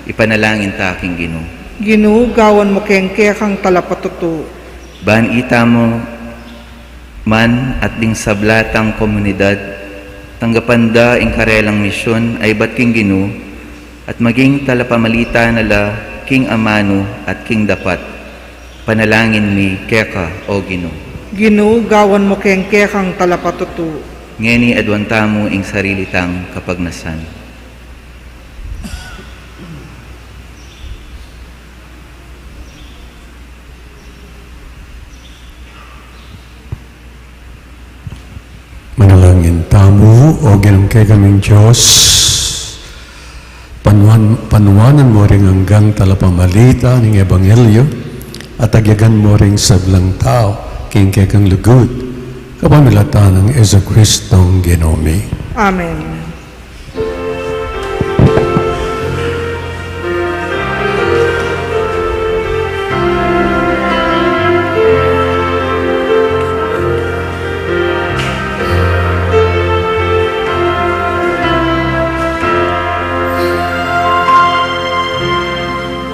Ipanalangin ta king Ginu. Ginu, gawan mu keng kekang talapatutu. Ban itamu man at ding sabla tang komunidad, tanggapan da ing karelang misyun a ibat king Ginu, at maging talapamalita na la king amanu at king dapat. Panalangin mi keka, O Ginu. Ginu, gawan mu keng kekang talapatutu. Ngeni aduan tamu ing sarili tang kapagnasan. Manalangin tamu. O Ginung kekaming Dios, panuan-, panuanan mu ring anggang talapamalita ning ebanghelyo, at agyagan mu ring sablang tau king kekang lugud, kapamilatan nang Jesucristong Ginu mi. Amen.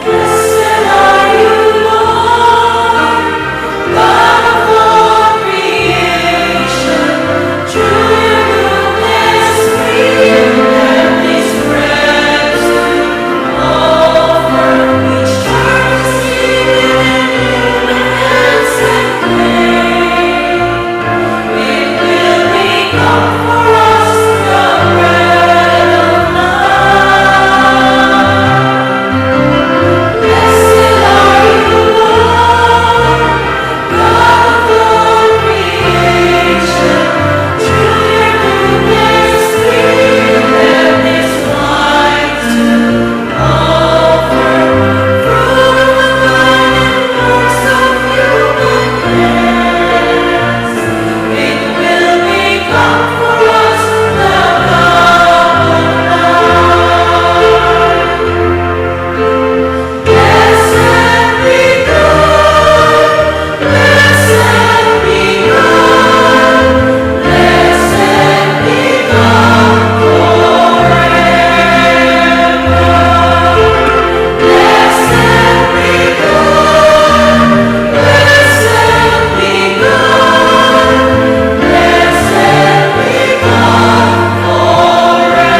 Blessed are you, Lord, God of all creation. Through your goodness we have this bread to offer, which turns even human hands and clay. It will become for us the bread of life. Blessed are you, Lord, God of all creation. Through your goodness we have this wine to offer, fruit of the vine and works of human hands. It will become for us the cup of life. Blessed be God, blessed be God, blessed be God forever. Blessed be God, blessed be God, blessed be God forever.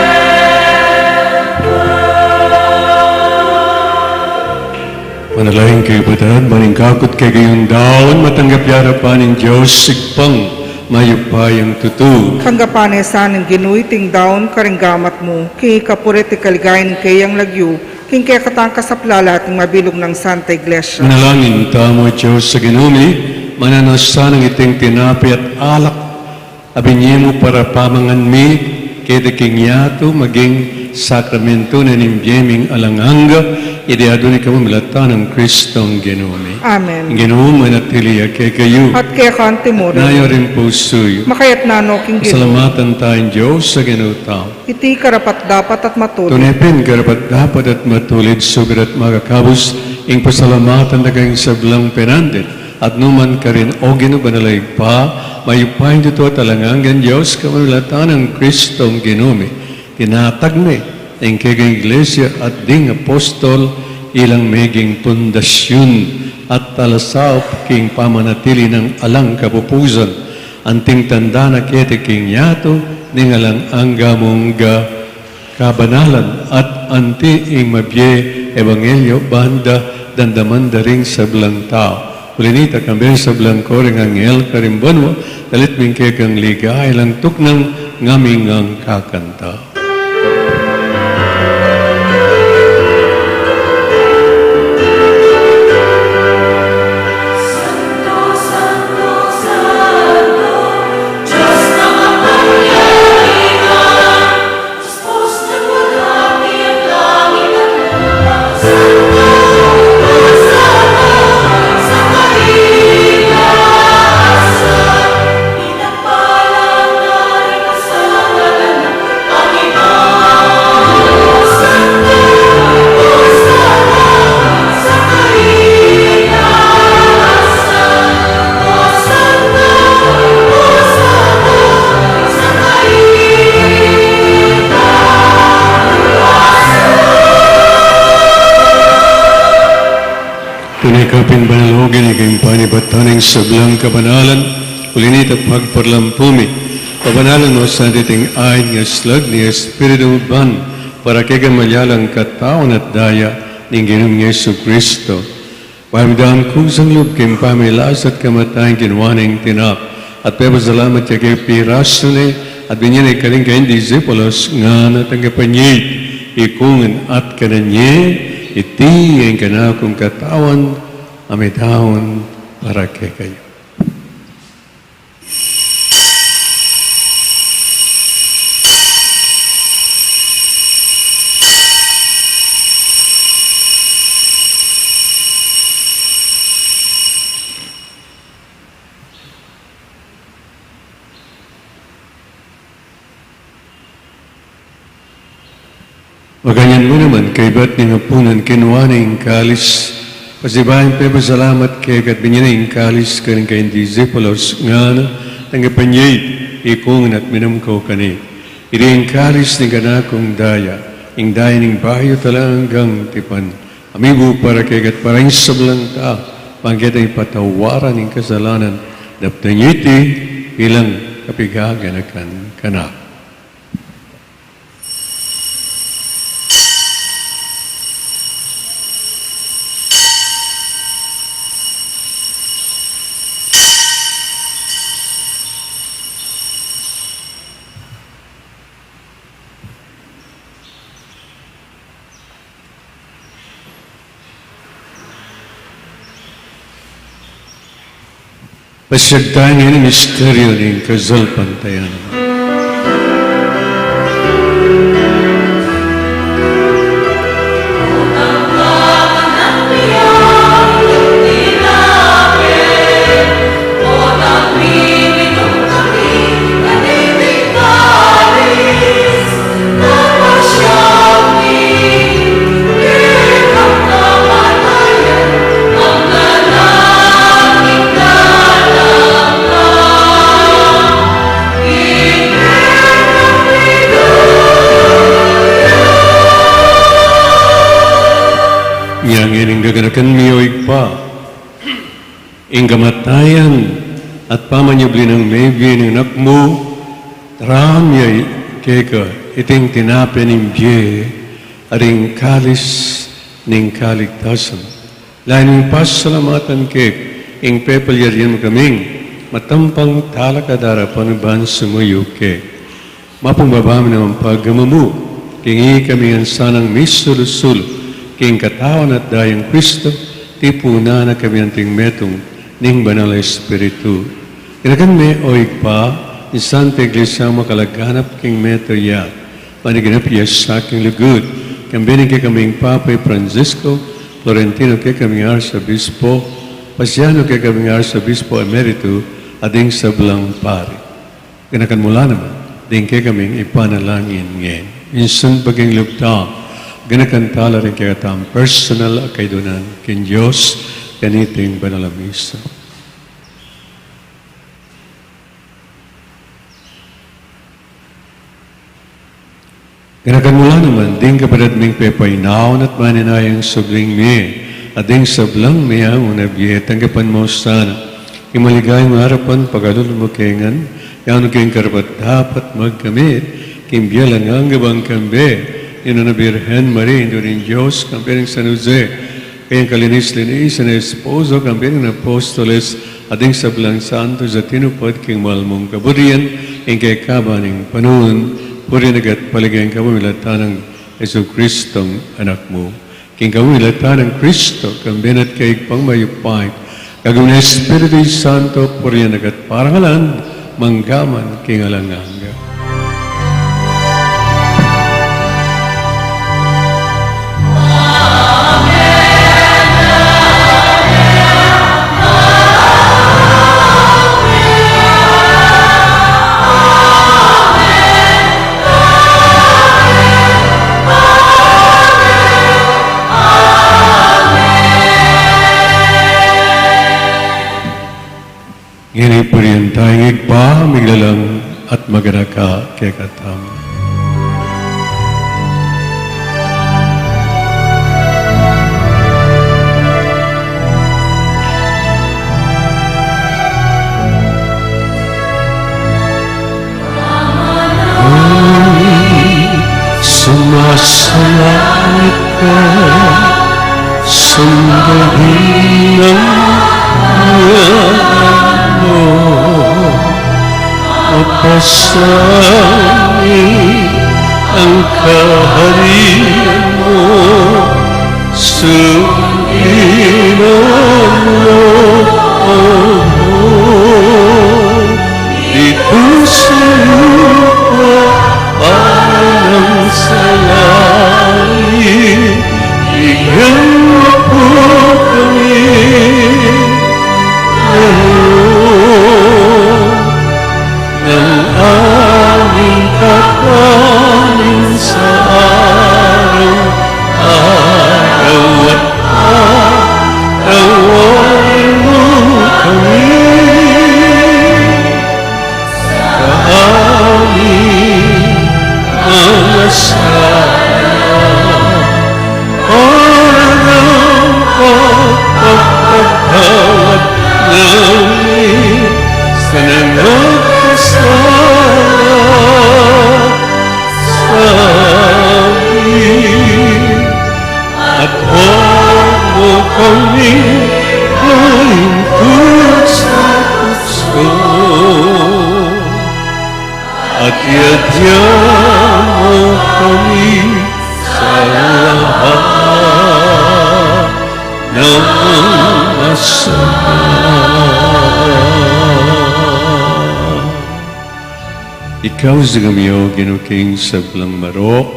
Manalangin kayu, kapatad, ban ing kakut kekayung daun matanggap ya king arapan ning Dios Ibpang mayupayang tutu. Tanggapan na sa ning Ginu iting daun karing gamat mu, king ikapuri at ikaligaya ning keyang lagyu, king kekatang kasaplalan at ning mabilug nang Santa Iglesia. Manalangin tamu. O Dios a Ginu mi, mananu sanang iting tinape at alak a binye mu para pamangan mi keti king yatu, maging sakramentu na ning bie ming alang angga, iti adwan mi kapamilatan nang Kristong Ginu mi. Amen. Ing Ginu manatili ya kekayu. At keka antimurin. Naya ring pusu yu. Makayatna no king Ginu. Pasalamatan taya ing Dios a Ginu tamu. Iti karapat-dapat at matulid. Tune pin karapat-dapat at matulid, sukat at makakabus, ing pasalamatan da kang sablang penandit at nu man karin, O Ginu, banal a Ibpa, mayupayang tutu at alang anggang Dios, kapamilatan nang Kristong Ginu mi. Tinatag me ing kekang Iglesia at ding apostol ilang meging pundasyun at talasaup king pamanatili nang alang kapupusan, anting tanda na keti king yatu ning alang angga mung kabanalan, at anti ing mabie ebanghelyo ban da damdaman da ring sablang tau. Uli nita, kambe ning sablang koro ning anghel karin banua, dalit mi keka ing ligaya alang tuknang, ngami ngang kakanta. Tune kapin banal, O Ginu, ing panibatan ning sablang kabanalan, uli nita pagparlampu mi, pabanalan mu sa iting ain ning aslag ning Espiritu mu ban, para kekami malyalang katawan at daya ning Ginung Jesucristo. Pamidan kusang lub king pamilasa at kamatayan, kinua ne ing tinap, at pepasalamat ya keka, pirasu ne, at binye ne karing kayang disipulus, ngana, tanggapan ye iti, ikongan at kanan ye, iti ing kanakung katawan, a midaun para kekayu. Makanyan mu naman, kaybat ning apunan, kinua ne ing kalis, pasibayu yang pepasalamat keka at binye ne ing kalis karing kayang disipulus, ngana, tanggapan ye iti, ikongan at minum kayu keni. Iti ing kalis ning kanakung daya, ing daya ning bayu at alang anggang tipan, a mibu para keka at para king sablang tau, para king patawaran ning kasalanan. Daptan ye iti bilang kapaganakan kanaku. Pasiag tamu king misteryu ning kasalpantayanan. Inya ngeni, gaganakan mi, O Ibpa, ing kamatayan at pamanyubli nang mebie ning Anak mu, daraan mi keka iting tinape ning bie at ing kalis ning kaligtasan. Layun ming pasalamatan keka ing pepalyarian mu kaming matampang talakad arapan mu ban sumuyu keka. Mapakumbaba mi naman pagmamanu king ikami ngan sanang misulu-sulu king katawan at daya nang Kristo, tipunan na kami anting metung ning Banal a Espiritu. Ganakan me, O Ibpa, ing Santa Iglesia mu makalaganap king metung ya, ban iganap ya sa king lugud, kambe ning kekaming Papa i Francisco, Florentino kekaming Arsobispo, Paciano kekaming Arsobispo Emeritu, at ding sablang pari. Ganakan mu la naman ding kekaming ipanalangin ngeni. Minsan paging lugta, ganakan tala ring kekatamung personal a kaidunan king Dios, kaniting banal a misa. Ganakan mu la naman ding kapatad ming pepainaun at maninayang subling mie, at ding sablang meangu na bie, tanggapan mu sana king maligayang arapan, pakalulu mu kami ngan, yanu king karapat-dapat magkamit king bie alang angga bang kambe ning Nuan a Birhen Maria, Indu ning Dios, kambe nang San Jose, Kayang kalinis-linisan ning esposo, kambe ning apostoles, at ding sablang santos a tinupad king mal mung kaburian, ing kekaban ning panaun, purian ka at paligayan ka, pamilatan nang Jesucristong Anak mu. King kapamilatan nang Kristo, kambe na at kaya king mayupayang lagyu ning Espiritu Santo, purian ka at parangalan, mangga man king alang angga. Ngeni purian taya ing Ibpa, miglalang at maganaka kekatamu. Sumasalangit ka, sambahin ang ngalan mo, mapasanin ang kaharian mo, sundin ang loob mo. Dito sa lupa, alang sa langit, bigyan mo po kami ngayon ng aming kakanin sa araw-araw, at patawarin mo kami sa aming mga sala, alang sa pagpapatawad namin sa nangagasala sa amin. At huwag mo kaming paintulak sa tukso, at iadya mo kami sa lahat ng masama. Ikawus da kami, O Ginu, king sablang marok,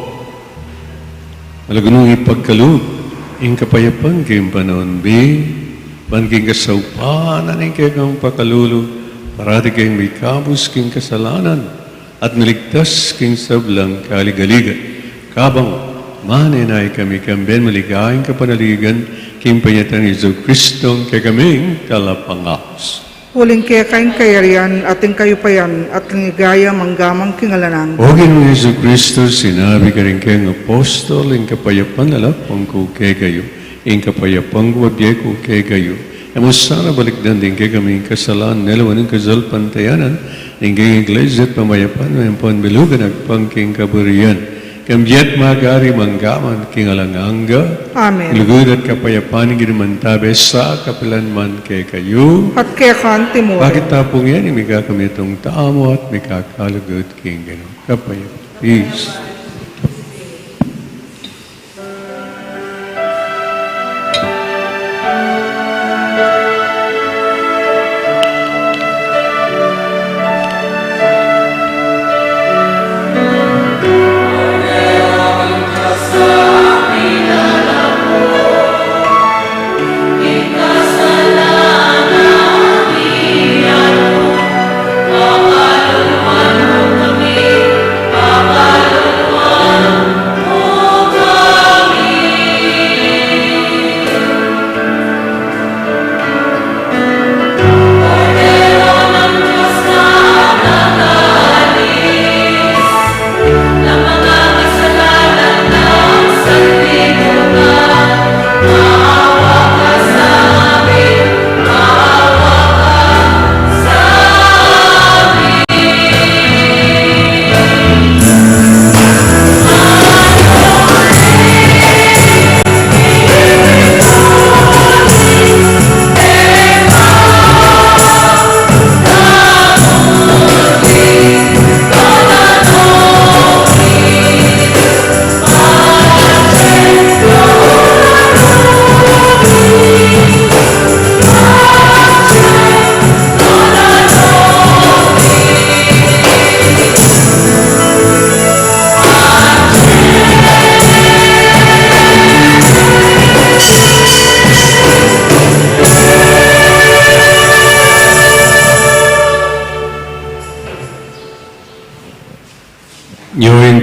malago nung ipagkalub ing kapayapan king panaun mi, ban king kasaupan ning kekang pakalulu, parati kaming mikabus king kasalanan at miligtas king sablang kaligaligan. Kabang manenaya kami, kambe ning maligayang kapanaligan, king panyatang Jesucristo a kekaming Talapangabus. Uling keka ing kayarian, at ing kayupayan, at ing ligaya, mangga man king alang angga. O Ginu Jesucristo, sinabi mu karing kekang apostol, ing kapayapan lalapun ku kekayu, ing kapayapan ku bibie ku kekayu. E mu sana balikdan ding kekaming kasalanan, lawan ing kasalpantayanan ning kekang Iglesia at pamayapan mu, ampon bilugan agpang king kaburian. Ika a mabie at magari mangga man king alang angga. Amen. Lugud at kapayapan ning Ginu mantabe sa kapilan man kekayu. At keka naman. Bakit tapungan ini, mika kami tung tamu at mika kalugud king Ginu. Kapayapan. Peace.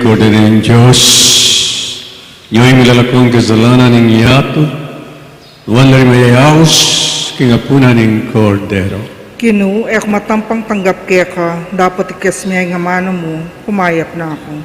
Kordero ning Dios, nuan ing milalako king kasalanan ning yatu, nuan la ring mayayaus king apunan ning Kordero. Ginu, e ku matampang tanggap keka, dapot ikes mu ing amanu mu, kumayap na ku.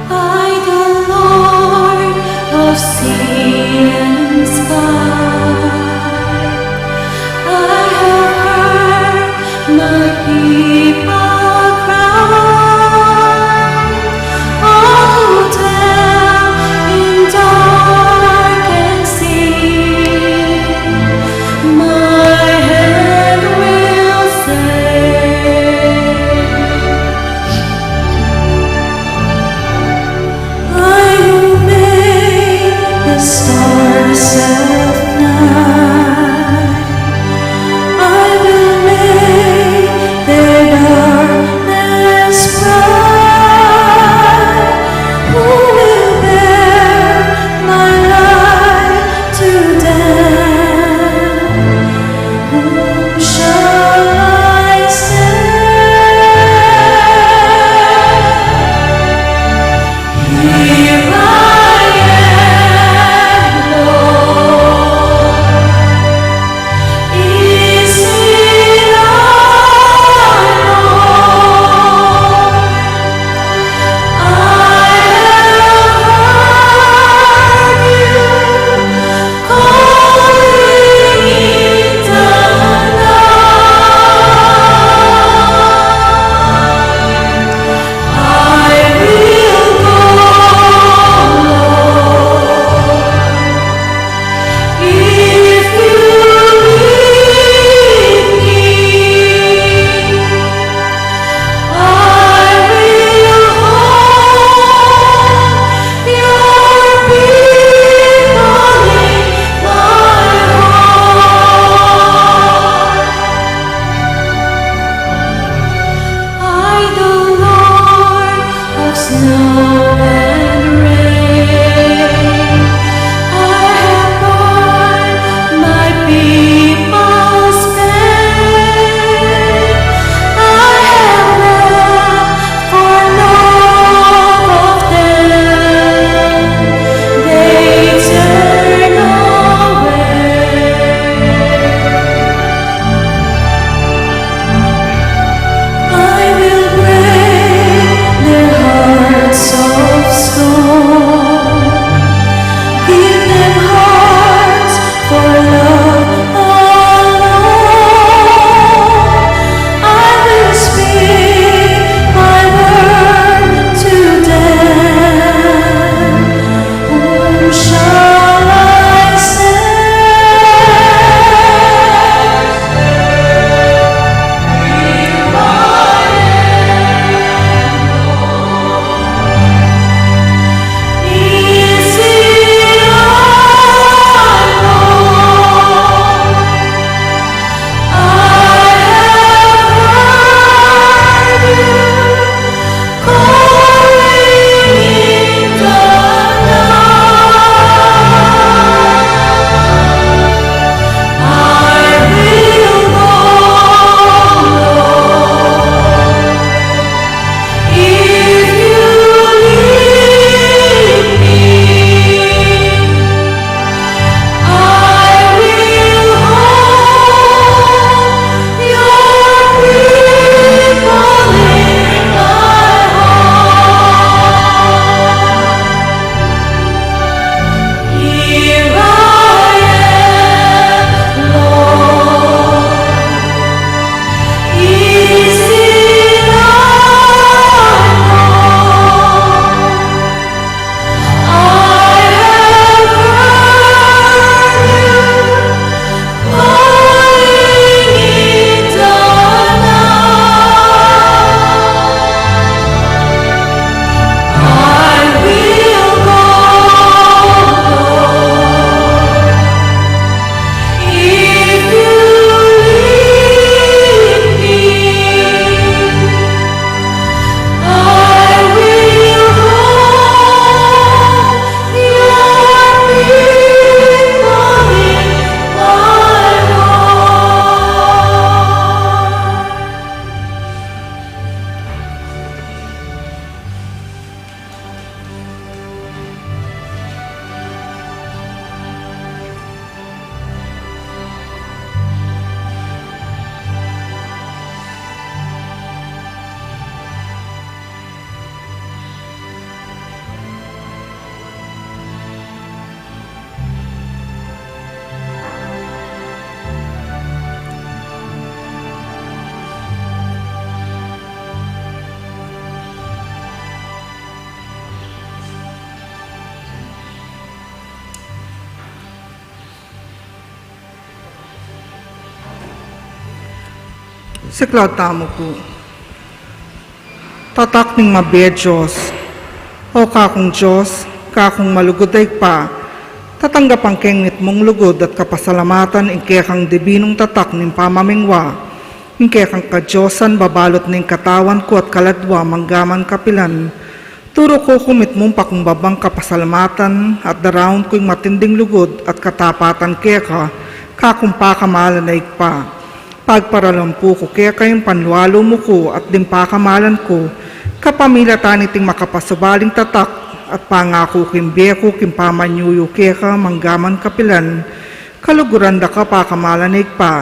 By the Lord of sea and sky, I have heard my people cry, all who dwell in dark and sin, my hand will save. I will make the stars of night, I will make their darkness bright. Who will bear my light to them? Whom shall I send? Here I am, Lord. Is it I, Lord? I have heard you calling in the night. I will go, Lord, if you lead me. I will hold your people in my heart. I, the Lord of snow and rain, I have borne my people's pain. I have wept for love of them. They turn away. I will break their hearts of Siklaud tamu pu. Tatak ning mabie Dios. O kakung Dios, kakung malugud a Ibpa, tatanggapan keng mitmung lugud at kapasalamatan ing kekang dibinung tatak ning pamamingwa, ing kekang kadiosan babalut ning katawan ku at kaladwa manggaman kapilan. Turu ku king mitmung pakumbabang kapasalamatan at daraun ku ing matinding lugud at katapatan keka, kakung pakamalan a Ibpa. Pagparalampu ku keka ing panlualu mu ku at ding pakamalan ku, kapamilatan niting makapasubaling tatak at pangaku king bie ku king pamanyuyu keka manggaman kapilan. Kaluguran da ka pakamalan a Ibpa,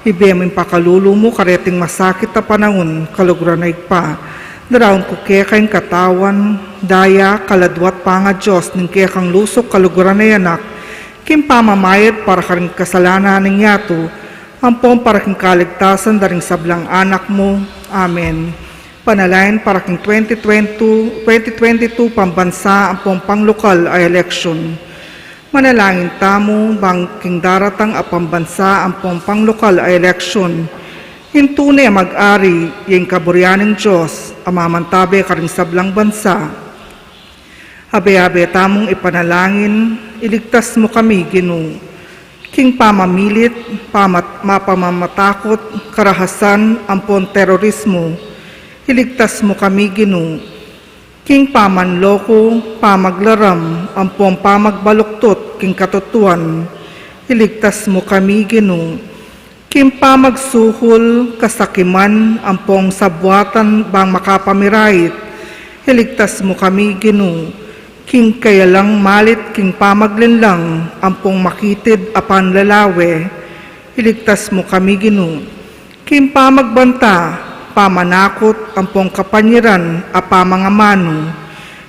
ibie mu ing pakalulu mu kareting masakit a panaun, kaluguran a Ibpa. Daraun ku keka ing katawan, daya, kaladwa at pangaDios ning kekang lusuk kaluguran a Anak, king pamamayad para karing kasalanan ning yatu, ampon para king kaligtasan da ring sablang anak mu. Amen. Panalangin para king twenty twenty-two, twenty twenty-two pambansa ampon panglokal a eleksyon. Manalangin tamu bang king daratang a pambansa ampon panglokal a eleksyon, ing tune a mag-ari ya ing kaburian ning Dios a mamantabe karing sablang bansa. Abe-abe tamung ipanalangin, iligtas mu kami, Ginu, king pamamilit, pamat-, mapamamatakut, karahasan, ampon terorismu. Iligtas mu kami, Ginu, king pamanloko, pamaglaram, ampon pamagbaluktut king katutuan. Iligtas mu kami, Ginu, king pamagsuhul, kasakiman, ampon sabuatan bang makapamirait. Iligtas mu kami, Ginu, king kayalang malit king pamaglinlang ampon makitid a panlalawe. Iligtas mu kami, Ginu, king pamagbanta, pamanakut, ampon kapanyiran a pamangamanu.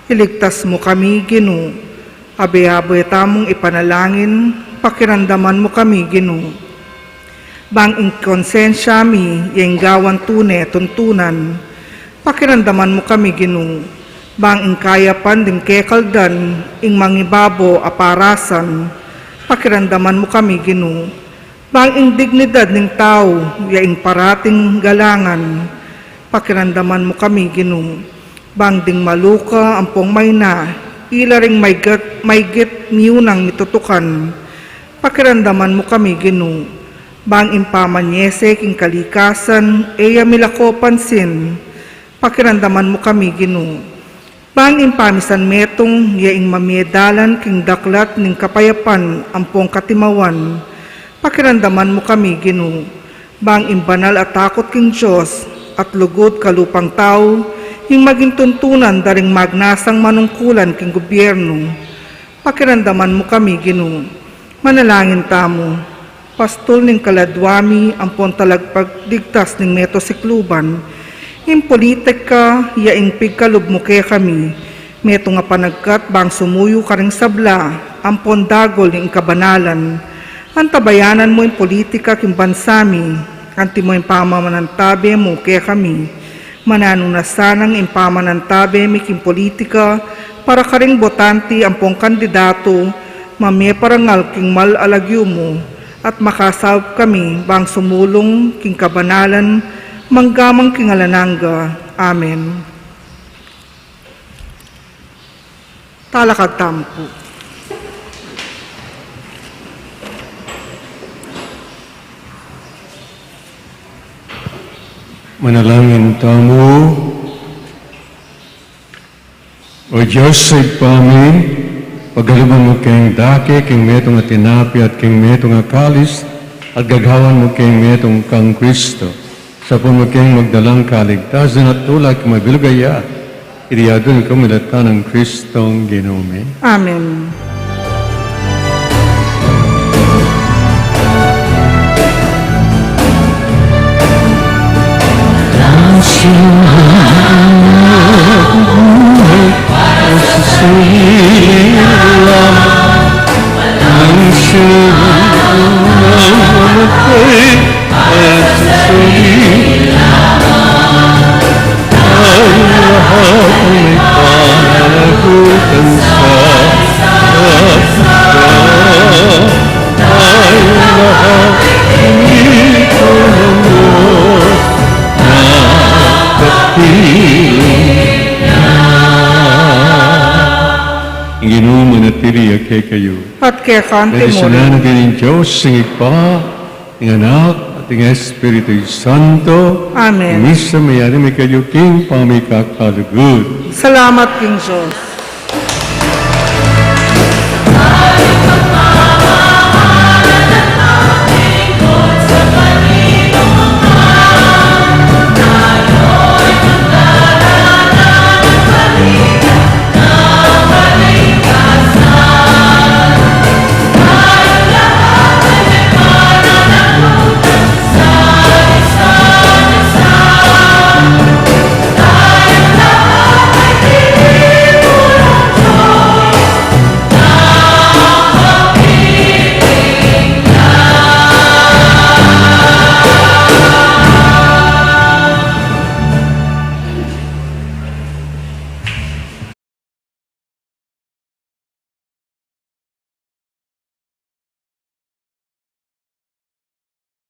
Iligtas mu kami, Ginu. Abe-abe tamung ipanalangin, pakiramdaman mu kami, Ginu. Bang ing konsensya mi ya ing gawan tune tuntunan, pakiramdaman mu kami, Ginu. Bang ing kayapan ding kekaldan ing mangibabo a parasan, pakiramdaman mu kami, Ginu. Bang ing dignidad ning tau ya ing parating galangan, pakiramdaman mu kami, Ginu. Bang ding maluka ampong maina, ila ring maigit, maigit miyunang mitutukan, pakiramdaman mu kami, Ginu. Bang ing pamanyese king kalikasan e ya milako pansin, pakiramdaman mu kami, Ginu. Bang ing pamisan metung ya ing mamie dalan king daklat ning kapayapan ampong katimawan, pakiramdaman mu kami, Ginu. Bang ing banal a takut king Dios at lugud kalupang tau ing maging tuntunan da ring magnasang manungkulan king gubyernu, pakiramdaman mu kami, Ginu. Manalangin tamu. Pastul ning kaladwa mi ampon talagpagligtas ning meto sikluban, ing politika ya ing pigkalub mu kekami, metung a panagkat bang sumuyu karing sabla ampon dagul ning kabanalan. Antabayanan mu ing politika king bansa mi, antimo ing pamanantabe mu kekami. Mananu na sanang ing pamanantabe mi king politika para karing botante ampong kandidatu mamie parangal king mal a lagyu mu, at makasaup kami bang sumulung king kabanalan manggaman king alang angga. Amen. Talakad tamu pu. Manalangin tamu. O Dios a Ibpa mi, pagaluban mu keng dake king metung a tinape at king metung a kalis, at gagawan mu keng metung kang Kristo. Sapun mu keng magdalang kaligtasan at tula king mabilug a yatu. Iti adwan ing kamilatan nang Kristong Ginu mi. Amen. Ing Ginu manatili ya kekayu. At keka mu rin. Bendisyunan na kayu ning Dios, ing Ibpa, ing Anak, at ing Espiritu Santo. Amen. Ing misa meyari na kayu king pamikakalugud. Salamat king Dios.